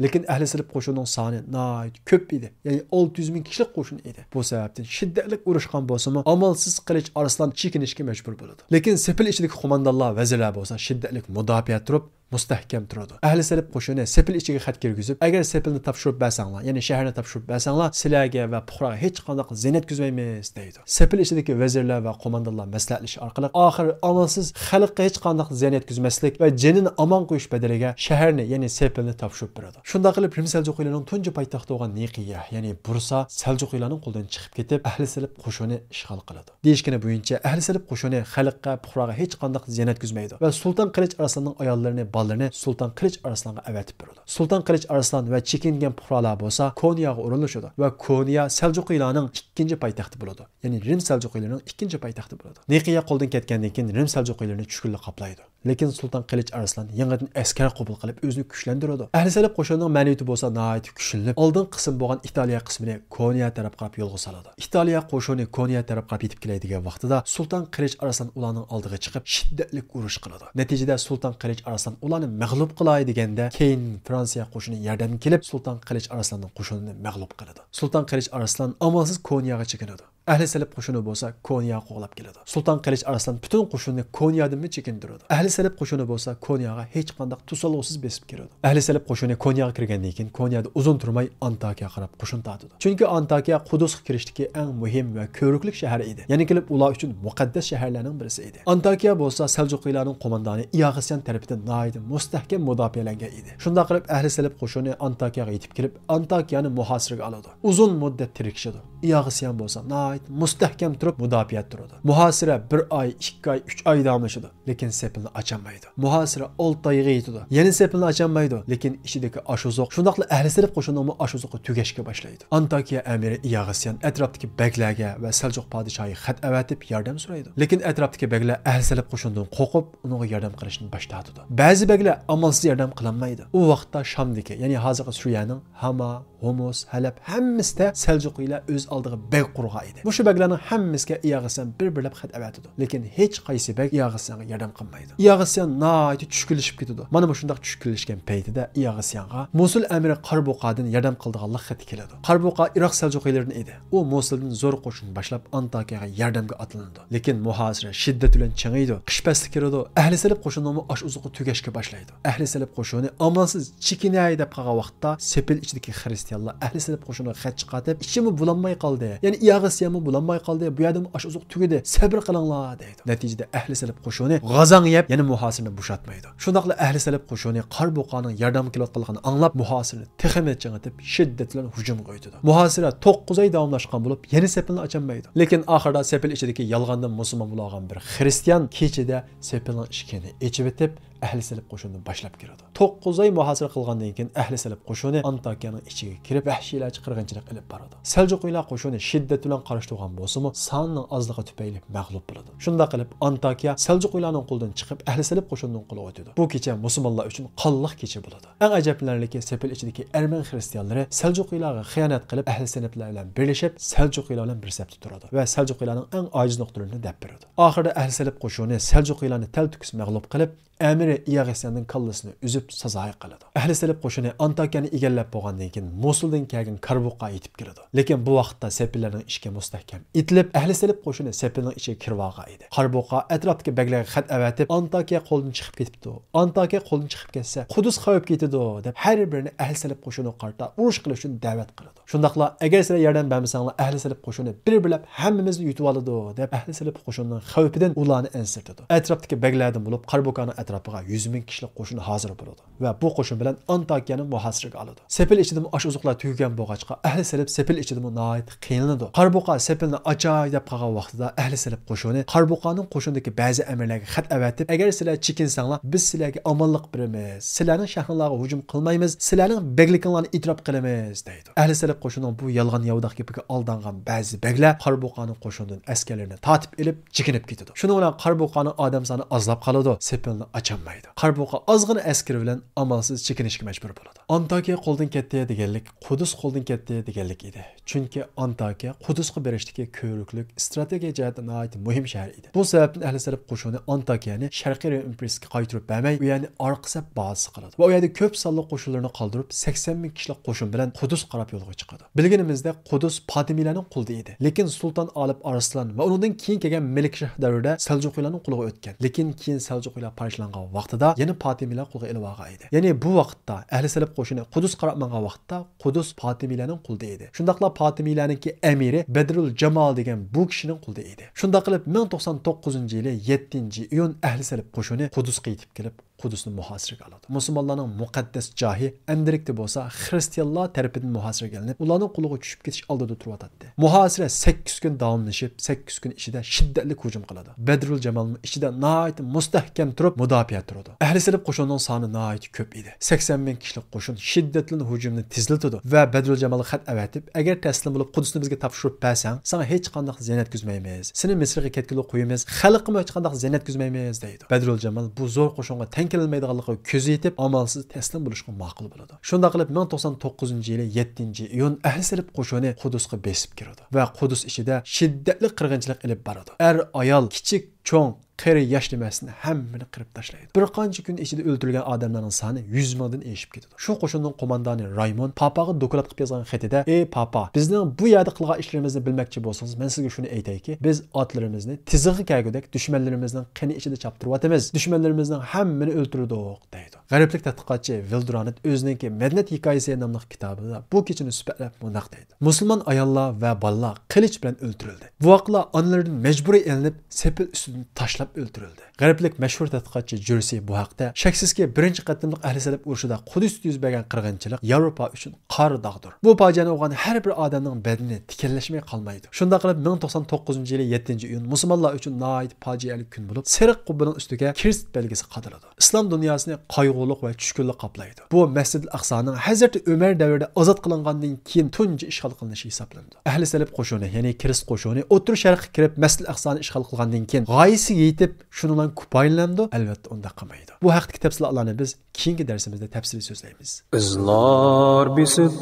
لېكىن ئەھلى سېلىپ قوشۇنىنىڭ سانى ناھايىتى كۆپ ئىدى. يەنى ئالتە يۈز مىڭ كىشىلىك قوشۇن ئىدى. بۇ سەۋەبتىن شىددەتلىك ئۇرۇشقان بولسىمۇ، ئامالسىز قىلىچ ئارسلان چېكىنىشكە مەجبۇر بولىدۇ. لېكىن سېپىل ئىچىدىكى قوماندانلار، ۋەزىرلەر بولسا شىددەتلىك مۇداپىئە تۇرۇپ، مۇستەھكەم تۇرىدۇ. ئەھلى سېلىپ قوشۇنى سېپىل ئىچىگە خەت كىرگۈزۈپ، ئەگەر سېپىلنى تاپشۇرۇپ بەرسەڭلار، يەنى شەھەرنى تاپشۇرۇپ بەرسەڭلار، سىلەرگە ۋە پۇقراغا ھېچقانداق زىيان يەتكۈزمەيمىز، دەيدۇ. سېپىل ئىچىدىكى ۋەزىرلەر ۋە قوماندانلار مەسلىھەتلىشىش ئارقىلىق، ئاخىر ئامالسىز خەلققە ھېچقانداق زىيان يەتكۈزمەسلىك ۋە جېنىنى ئامان قويۇش بەدىلىگە شەھەرنى، يەنى سېپىلنى تاپشۇرۇپ بېرىدۇ. شۇنداق قىلىپ، رىم سەلجۇقىيلارنىڭ تۇنجى پايتەختى بولغان نىقىيە، يەنى بۇرسا سەلجۇقىيلارنىڭ قولىدىن چىقىپ كېتىپ، ئەھلى سېلىپ قوشۇنى ئىشغال قىلىدۇ. دېيىشكىنى بويىچە، ئەھلى سېلىپ قوشۇنى خەلققە، پۇقراغا ھېچقانداق زىيان يەتكۈزمەيدۇ ۋە سۇلتان قىلىچ ئارسلاننىڭ ئاياللىرىنى، بالىلىرىنى سۇلتان قىلىچ ئارسلانغا ئەۋەتىپ بېرىدۇ. سۇلتان قىلىچ ئارسلان ۋە چېكىنگەن پۇقرالار بولسا كونياغا ئورۇنلىشىدۇ ۋە كونيا سەلجۇقىيلارنىڭ ئىككىنچى پايتەختى بولىدۇ. يەنى رىم سەلجۇقىيلىرىنىڭ ئىككىنچى پايتەختى بولىدۇ. نىقىيە قولدىن كەتكەندىن كېيىن رىم سەلجۇقىيلىرىنى چۈشكۈنلۈك قاپلايدۇ. لېكىن سۇلتان قىلىچ ئارسلان يېڭىدىن ئەسكەر قوبۇل قىلىپ، ئۆزىنى كۈچلەندۈرىدۇ. ئەھلى سېلىپ قوشۇنىنىڭ مەنىۋىيىتى بولسا ناھايىتى كۈچلىنىپ، ئالدىنقى قىسىم بولغان ئىتالىيە قىسمىنى كونيا تەرەپ قاراپ يولغا سالىدۇ. ئىتالىيە قوشۇنى كونيا تەرەپ قاراپ يېتىپ كېلەي دېگەن ۋاقتىدا، سۇلتان قىلىچ ئارسلان ئۇلارنىڭ ئالدىغا چىقىپ، شىددەتلىك ئۇرۇش قىلىدۇ. نەتىجىدە سۇلتان قىلىچ ئارسلان ئۇلارنى مەغلۇپ قىلاي دېگەندە، كېيىن فرانسىيە قوشۇنى ياردەمگە كېلىپ، سۇلتان قىلىچ ئارسلاننىڭ قوشۇنىنى مەغلۇپ قىلىدۇ. سۇلتان قىلىچ ئارسلان ئامالسىز كونياغا چېكىنىدۇ. ئەھلى سېلىپ قوشۇنى بولسا كونياغا قوغلاپ كېلىدۇ. سۇلتان قىلىچ ئارسلان پۈتۈن قوشۇنىنى كونيادىنمۇ چېكىندۈرىدۇ. ئەھلى سېلىپ قوشۇنى بولسا كونياغا ھېچقانداق توسالغۇسىز بېسىپ كىرىدۇ. ئەھلى سېلىپ قوشۇنى كونياغا كىرگەندىن كېيىن، كونيادا ئۇزۇن تۇرماي ئانتاكىيە قاراپ قوشۇن تارتىدۇ. چۈنكى ئانتاكىيە قۇدۇسقا كىرىشتىكى ئەڭ مۇھىم ۋە كۆۋرۈكلۈك شەھەر ئىدى. يەنە كېلىپ ئۇلار ئۈچۈن مۇقەددەس شەھەرلەرنىڭ بىرسى ئىدى. ئانتاكىيە بولسا سەلجۇقىيلارنىڭ قوماندانى ئىياغىسيان تەرىپىدىن ناھايىتى مۇستەھكەم مۇداپىئەلەنگەن ئىدى. شۇنداق قىلىپ ئەھلى سېلىپ قوشۇنى ئانتاكىيەگە يېتىپ كېلىپ، ئانتاكىيەنى مۇھاسىرىگە ئالىدۇ. ئۇزۇن مۇددەت تىركىشىدۇ. ئىياغىسيان بولسا ناھايىتى مۇستەھكەم تۇرۇپ مۇداپىئەدە تۇرىدۇ. مۇھاسىرە بىر ئاي، ئىككى ئاي، ئۈچ ئاي داۋاملىشىدۇ. لېكىن سېپىلنى ئاچالمايدۇ. مۇھاسىرە ئالتە ئايغا يېتىدۇ. يەنە سېپىلنى ئاچالمايدۇ. لېكىن ئىچىدىكى ئاش-ئوزۇق، شۇنداقلا ئەھلى سېلىپ قوشۇنىنىڭمۇ ئاش-ئوزۇقى تۈگەشكە باشلايدۇ. ئانتاكىيە ئەمىرى ئىياغىسيان ئەتراپتىكى بەگلەرگە ۋە سەلجۇق پادىشاھىغا خەت ئەۋەتىپ ياردەم سورايدۇ. لېكىن ئەتراپتىكى بەگلەر ئەھلى سېلىپ قوشۇنىدىن قورقۇپ، ئۇنىڭغا ياردەم قىلىشتىن باش تارتىدۇ. بەزى بەگلەر ئامالسىز ياردەم قىلالمايدۇ. ئۇ ۋاقىتتا شامدىكى، يەنى ھازىرقى سۈرىيەنىڭ ھاما، ھومۇس، ھەلەب ھەممىسىدە سەلجۇقىيلار ئۆز ئالدىغا بەگ قۇرغان ئىدى. مۇشۇ بەگلەرنىڭ ھەممىسىگە ئىياغىسيان بىر-بىرلەپ خەت ئەۋەتىدۇ. لېكىن ھېچ قايسى بەگ ئىياغىسيانغا ياردەم قىلمايدۇ. ئىياغىسيان ناھايىتى چۈشكۈنلىشىپ كېتىدۇ. مانا مۇشۇنداق چۈشكۈنلەشكەن پەيتىدە ئىياغىسيانغا موسۇل ئەمىرى قاربۇقادىن ياردەم قىلىدىغانلىق خېتى كېلىدۇ. قاربۇقا ئىراق سەلجۇقىيلىرىدىن ئىدى. ئۇ موسۇلدىن زور قوشۇن باشلاپ ئانتاكىيەگە ياردەمگە ئاتلىنىدۇ. لېكىن مۇھاسىرە شىددەت بىلەن چىڭىيدۇ. قىش پەسلى كىرىدۇ. ئەھلى سېلىپ قوشۇنىنىڭمۇ ئاش-ئوزۇقى تۈگەشكە باشلايدۇ. ئەھلى سېلىپ قوشۇنى ئامالسىز چېكىنەي دەپ قالغان ۋاقىتتا، سېپىل ئىچىدىكى خىرىستىيانلار ئەھلى سېلىپ قوشۇنىغا خەت چىقارتىپ، ئىچىمۇ بولالماي قالدى. يەنە ئىياغ ئىسيانمۇ بولالماي قالدى. بۇ يەردىمۇ ئاش-ئوزۇق تۈگىدى. سەبرى قىلىڭلار» دەيدۇ. نەتىجىدە ئەھلى سەلىپ قوشۇنى غازاڭ يەپ، يەنە مۇھاسىرىنى بوشاتمايدۇ. شۇنداقلا ئەھلى سەلىپ قوشۇنى قارىبۇقانىڭ ياردەمگە كېلىۋاتقانلىقىنى ئاڭلاپ، مۇھاسىرىنى تېخىمۇ چىڭىتىپ، شىددەت بىلەن ھۇجۇمغا ئۆتىدۇ. مۇھاسىرە توققۇز ئاي داۋاملاشقان بولۇپ، يەنە سېپىلنى ئاچالمايدۇ. لېكىن ئاخىرىدا سېپىل ئىچىدىكى يالغاندىن مۇسۇلمان بولغان بىر خىرىستىيان كېچىدە سېپىلنىڭ ئىشىكىنى ئېچىۋېتىپ، ئەھلى سەلىپ قوشۇنىنى باشلاپ كىرىدۇ. توققۇز ئاي مۇھاسىرە قىلغاندىن كېيىن، ئەھلى سەلىپ قوشۇنى ئانتاكىيەنىڭ ئىچىگە كىرىپ، ۋەھشىيلەرچە قىرغىنچىلىق ئېلىپ بارىدۇ. سەلجۇقىيلار قوشۇنى شىددەت بىلەن قارشى تۇرغان بولسىمۇ، سانىنىڭ ئازلىقى تۈپەيلى مەغلۇپ بولىدۇ. شۇنداق قىلىپ، ئانتاكىيە سەلجۇقىيلارنىڭ قولىدىن چىقىپ، ئەھلى سەلىپ قوشۇنىنىڭ قولىغا ئۆتىدۇ. بۇ كېچە مۇسۇلمانلار ئۈچۈن قانلىق كېچە بولىدۇ. ئەڭ ئەجەبلىنەرلىكى، سېپىل ئىچىدىكى ئەرمەن خىرىستىيانلىرى سەلجۇقىيلارغا خىيانەت قىلىپ، ئەھلى سەلىپلەر بىلەن بىرلىشىپ، سەلجۇقىيلار بىلەن بىر سەپتە تۇرىدۇ ۋە سەلجۇقىيلارنىڭ ئەڭ ئاجىز نۇقتىلىرىنى دەپ بېرىدۇ. ئاخىرىدا ئەھلى سەلىپ قوشۇنى سەلجۇقىيلارنى تەلتۆكۈس مەغلۇپ قىلىپ، ئەمىرى ئىياغىسياننىڭ كاللىسىنى ئۈزۈپ سازايى قىلىدۇ. ئەھلى سەلىپ قوشۇنى ئانتاكىيەنى ئىگىلەپ بولغاندىن كېيىن، موسۇلدىن كەلگەن كاربۇققا يېتىپ كېلىدۇ. لېكىن بۇ ۋاقىتتا سېپىللەرنىڭ ئىشىكى مۇستەھكەم ئېتىلىپ، ئەھلى سەلىپ قوشۇنى سېپىلنىڭ ئىچىگە كىرىۋالغان ئىدى. قاربۇققا ئەتراپتىكى بەگلەرگە خەت ئەۋەتىپ، ئانتاكىيە قولدىن چىقىپ كېتىپتۇ. ئانتاكىيە قولدىن چىقىپ كەتسە، قۇدۇس خەۋپ كېتىدۇ، دەپ ھەر بىرىنى ئەھلى سەلىپ قوشۇنىغا قارىتا ئۇرۇش قىلىش ئۈچۈن دەۋەت قىلىدۇ. شۇنداقلا، ئەگەر سىلەر ياردەم بەرمىسەڭلار، ئەھلى سەلىپ قوشۇنى بىر-بىرلەپ ھەممىمىزنى يۇتۇۋالىدۇ، دەپ ئەھلى سەلىپ قوشۇنىنىڭ خەۋپىدىن ئۇلارنى ئەنسىرىتىدۇ. ئەتراپتىكى بەگلەردىن بولۇپ قاربۇكانىڭ ئەتراپىغا يۈز مىڭ كىشىلىك قوشۇن ھازىر بولىدۇ ۋە بۇ قوشۇن بىلەن ئانتاكىيەنى مۇھاسىرىگە ئالىدۇ. سېپىل ئىچىدىمۇ ئاش-ئوزۇقلار تۈگىگەن بولغاچقا، ئەھلى سەلىپ سېپىل ئىچىدىمۇ ناھايىتى قىينىلىدۇ. قاربۇقا سېپىلنى ئاچاي دەپ قالغان ۋاقتىدا، ئەھلى سەلىپ قوشۇنى قاربۇقانىڭ قوشۇنىدىكى بەزى ئەمىرلەرگە خەت ئەۋەتىپ، ئەگەر سىلەر چېكىنسەڭلار، بىز سىلەرگە ئامانلىق بېرىمىز، سىلەرنىڭ شەھىرىڭلارغا ھۇجۇم قىلمايمىز، سىلەرنىڭ بەگلىكىڭلارنى ئېتىراپ قىلىمىز، دەيدۇ. ئەھلى سەلىپ قوشۇنىنىڭ بۇ يالغان ياۋىداق گېپىگە ئالدانغان بەزى بەگلەر قاربۇقانىڭ قوشۇنىدىن ئەسكەرلىرىنى تارتىپ ئېلىپ، چېكىنىپ كېتىدۇ. شۇنىڭ بىلەن قاربۇقانىڭ ئادەم سانى ئازلاپ قالىدۇ، سېپىلنى ئاچالمايدۇ. قاربۇقا ئازغىنە ئەسكىرى بىلەن ئامالسىز چېكىنىشكە مەجبۇر بولىدۇ. ئانتاكىيە قولدىن كەتتى دېگەنلىك، قۇدۇس قولدىن كەتتى دېگەنلىك ئىدى. چۈنكى ئانتاكىيە قۇدۇسقا بېرىشتىكى كۆۋرۈكلۈك، ئىستراتېگىيە جەھەتتىن ناھايىتى مۇھىم شەھەر ئىدى. بۇ سەۋەبتىن ئەھلى سەلىپ قوشۇنى ئانتاكىيەنى شەرقىي رىم ئىمپېرىيىسىگە قايتۇرۇپ بەرمەي، ئۇ يەرنى ئارقا سەپ بازىسى قىلىدۇ ۋە ئۇ يەردە كۆپ سانلىق قوشۇنلىرىنى قالدۇرۇپ، سەكسەن مىڭ كىشىلىك قوشۇن بىلەن قۇدۇسقا قاراپ يولغا چىقىدۇ. بىلگىنىمىزدەك، قۇدۇس پاتىمىيلەرنىڭ قولىدا ئىدى. لېكىن سۇلتان ئالىپ ئارسلان ۋە ئۇنىڭدىن كېيىن كەلگەن مەلىكشاھ دەۋرىدە سەلجۇقىيلارنىڭ قولىغا ئۆتكەن. لېكىن كېيىن سەلجۇقىيلار پارچىلانغان ۋاقتىدا يەنە پاتىمىيلار قولغا ئېلىۋالغان ئىدى. يەنى بۇ ۋاقىتتا ئەھلى سەلىپ قوشۇنى قۇدۇسقا قاراپ ماڭغان ۋاقىتتا، قۇدۇس پاتىمىيلەرنىڭ قولىدا ئىدى. شۇنداقلا پاتىمىيلەرنىڭكى ئەمىرى بەدرۇل جامال دېگەن بۇ كىشىنىڭ قولىدا ئىدى. شۇنداق قىلىپ، مىڭ توقسان توققۇزىنچى يىلى يەتتىنچى ئىيۇن ئەھلى سەلىپ قوشۇنى قۇدۇسقا يېتىپ كېلىپ، قۇدۇسنى مۇھاسىرىگە ئالىدۇ. مۇسۇلمانلارنىڭ مۇقەددەس جايى ئەندىرىكتە بولسا خىرىستىيانلار تەرىپىدىن مۇھاسىرىگە ئېلىنىپ، ئۇلارنىڭ قولىغا چۈشۈپ كېتىش ئالدىدا تۇرۇۋاتاتتى. مۇھاسىرە سەككىز كۈن داۋاملىشىپ، سەككىز كۈن ئىچىدە شىددەتلىك ھۇجۇم قىلىدۇ. بەدرۇل جامالمۇ ئىچىدە ناھايىتى مۇستەھكەم تۇرۇپ مۇداپىئە تۇرىدۇ. ئەھلى سەلىپ قوشۇنىنىڭ سانى ناھايىتى كۆپ ئىدى. سەكسەن مىڭ كىشىلىك قوشۇن شىددەتلىك ھۇجۇمنى تېزلىتىدۇ ۋە بەدرۇل جامالغا خەت ئەۋەتىپ، ئەگەر تەسلىم بولۇپ قۇدۇسنى بىزگە تاپشۇرۇپ بەرسەڭ، ساڭا ھېچقانداق زىيان يەتكۈزمەيمىز. سېنى مىسىرغا كەتكىلى قويىمىز، خەلققىمۇ ھېچقانداق زىيان يەتكۈزمەيمىز، دەيدۇ. بەدرۇل جامال بۇ زور قوشۇنغا تەڭ كېلەلمەيدىغانلىقىغا كۆزى يېتىپ، ئامالسىز تەسلىم بولۇشقا ماقۇل بولىدۇ. شۇنداق قىلىپ، مىڭ توقسان توققۇزىنچى يىلى يەتتىنچى ئىيۇن ئەھلى سەلىپ قوشۇنى قۇدۇسقا بېسىپ كىرىدۇ ۋە قۇدۇس ئىچىدە شىددەتلىك قىرغىنچىلىق ئېلىپ بارىدۇ. ئەر، ئايال، كىچىك، چوڭ، قېرى، ياش دېمەستىن ھەممىنى قىرىپ تاشلايدۇ. بىر قانچە كۈن ئىچىدە ئۆلتۈرۈلگەن ئادەملەرنىڭ سانى يۈز مىڭدىن ئېشىپ كېتىدۇ. شۇ قوشۇننىڭ قوماندانى رايمون پاپاغا دوكلات قىلىپ يازغان خېتىدە، «ئەي پاپا، بىزنىڭ بۇ يەردە قىلغان ئىشلىرىمىزنى بىلمەكچى بولسىڭىز، مەن سىزگە شۇنى ئېيتايكى، بىز ئاتلىرىمىزنى تىزىغا كەلگۈدەك دۈشمەنلىرىمىزنىڭ قېنى ئىچىدە چاپتۇرۇۋاتىمىز، دۈشمەنلىرىمىزنىڭ ھەممىنى ئۆلتۈردۇق» دەيدۇ. غەربلىك تەتقىقاتچى ۋىلدرانېت ئۆزىنىڭكى مەدەنىيەت ھېكايىسى ناملىق كىتابىدا بۇ كېچىنى سۈپەتلەپ مۇنداق دەيدۇ: مۇسۇلمان ئاياللار ۋە بالىلار قىلىچ بىلەن ئۆلتۈرۈلدى. بوۋاقلار ئانىلىرىدىن مەجبۇرىي ئېلىنىپ، سېپىل ئۈستىدىن تاشلاپ ئۆلتۈرۈلدى. غەربلىك مەشھۇر تەتقىقاتچى جۆرسى بۇ ھەقتە، شەكسىزكى، بىرىنچى قېتىملىق ئەھلى سەلىپ ئۇرۇشىدا قۇدۇستا يۈز بەرگەن قىرغىنچىلىق ياۋروپا ئۈچۈن قارا داغدۇر. بۇ پاجىئەنى ئۇرغان ھەر بىر ئادەمنىڭ بەدىنى تىكەنلەشمەي قالمايدۇ. شۇنداق قىلىپ، مىڭ توقسان توققۇزىنچى يىلى يەتتىنچى ئىيۇن مۇسۇلمانلار ئۈچۈن ناھايىتى پاجىئەلىك كۈن بولۇپ، سېرىق قۇببىنىڭ ئۈستىگە كرېست بەلگىسى قادىلىدۇ. ئىسلام دۇنياسىنى قايغۇلۇق ۋە چۈشكۈنلۈك قاپلايدۇ. بۇ مەسجىدىل ئەقسانىڭ ھەزرىتى ئۆمەر دەۋرىدە ئازاد قىلىنغاندىن كېيىن تۇنجى ئىشغال قىلىنىشى ھېسابلىنىدۇ. ئەھلى سەلىپ قوشۇنى، يەنى كرېست قوشۇنى ئوتتۇرا شەرققە كىرىپ، مەسجىدىل ئەقسانى ئىشغال قىلغاندىن كېيىن، غايىسىگە يېتىپ، شۇنىڭ بىلەن كۇپايىلىنەمدۇ؟ ئەلۋەتتە، ئۇنداق قىلمايدۇ. بۇ ھەقتىكى تەپسىلاتلارنى بىز كېيىنكى دەرسىمىزدە تەپسىلىي سۆزلەيمىز. ئىزلار بېسىپ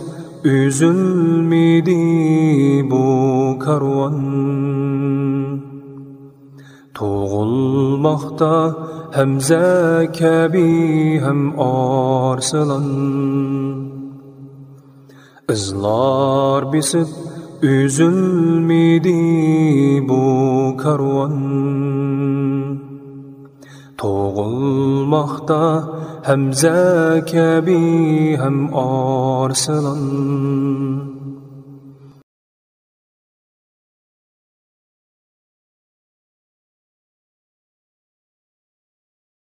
ئۈزۈلمىدى بۇ كارۋان. تۇغۇلماقتا ھەمزە كەبى ھەم ئارسلان. ئىزلار بېسىپ ئۈزۈلمىدى بۇ كارۋان. تۇغۇلماقتا ھەمزە كەبى ھەم ئارسلان.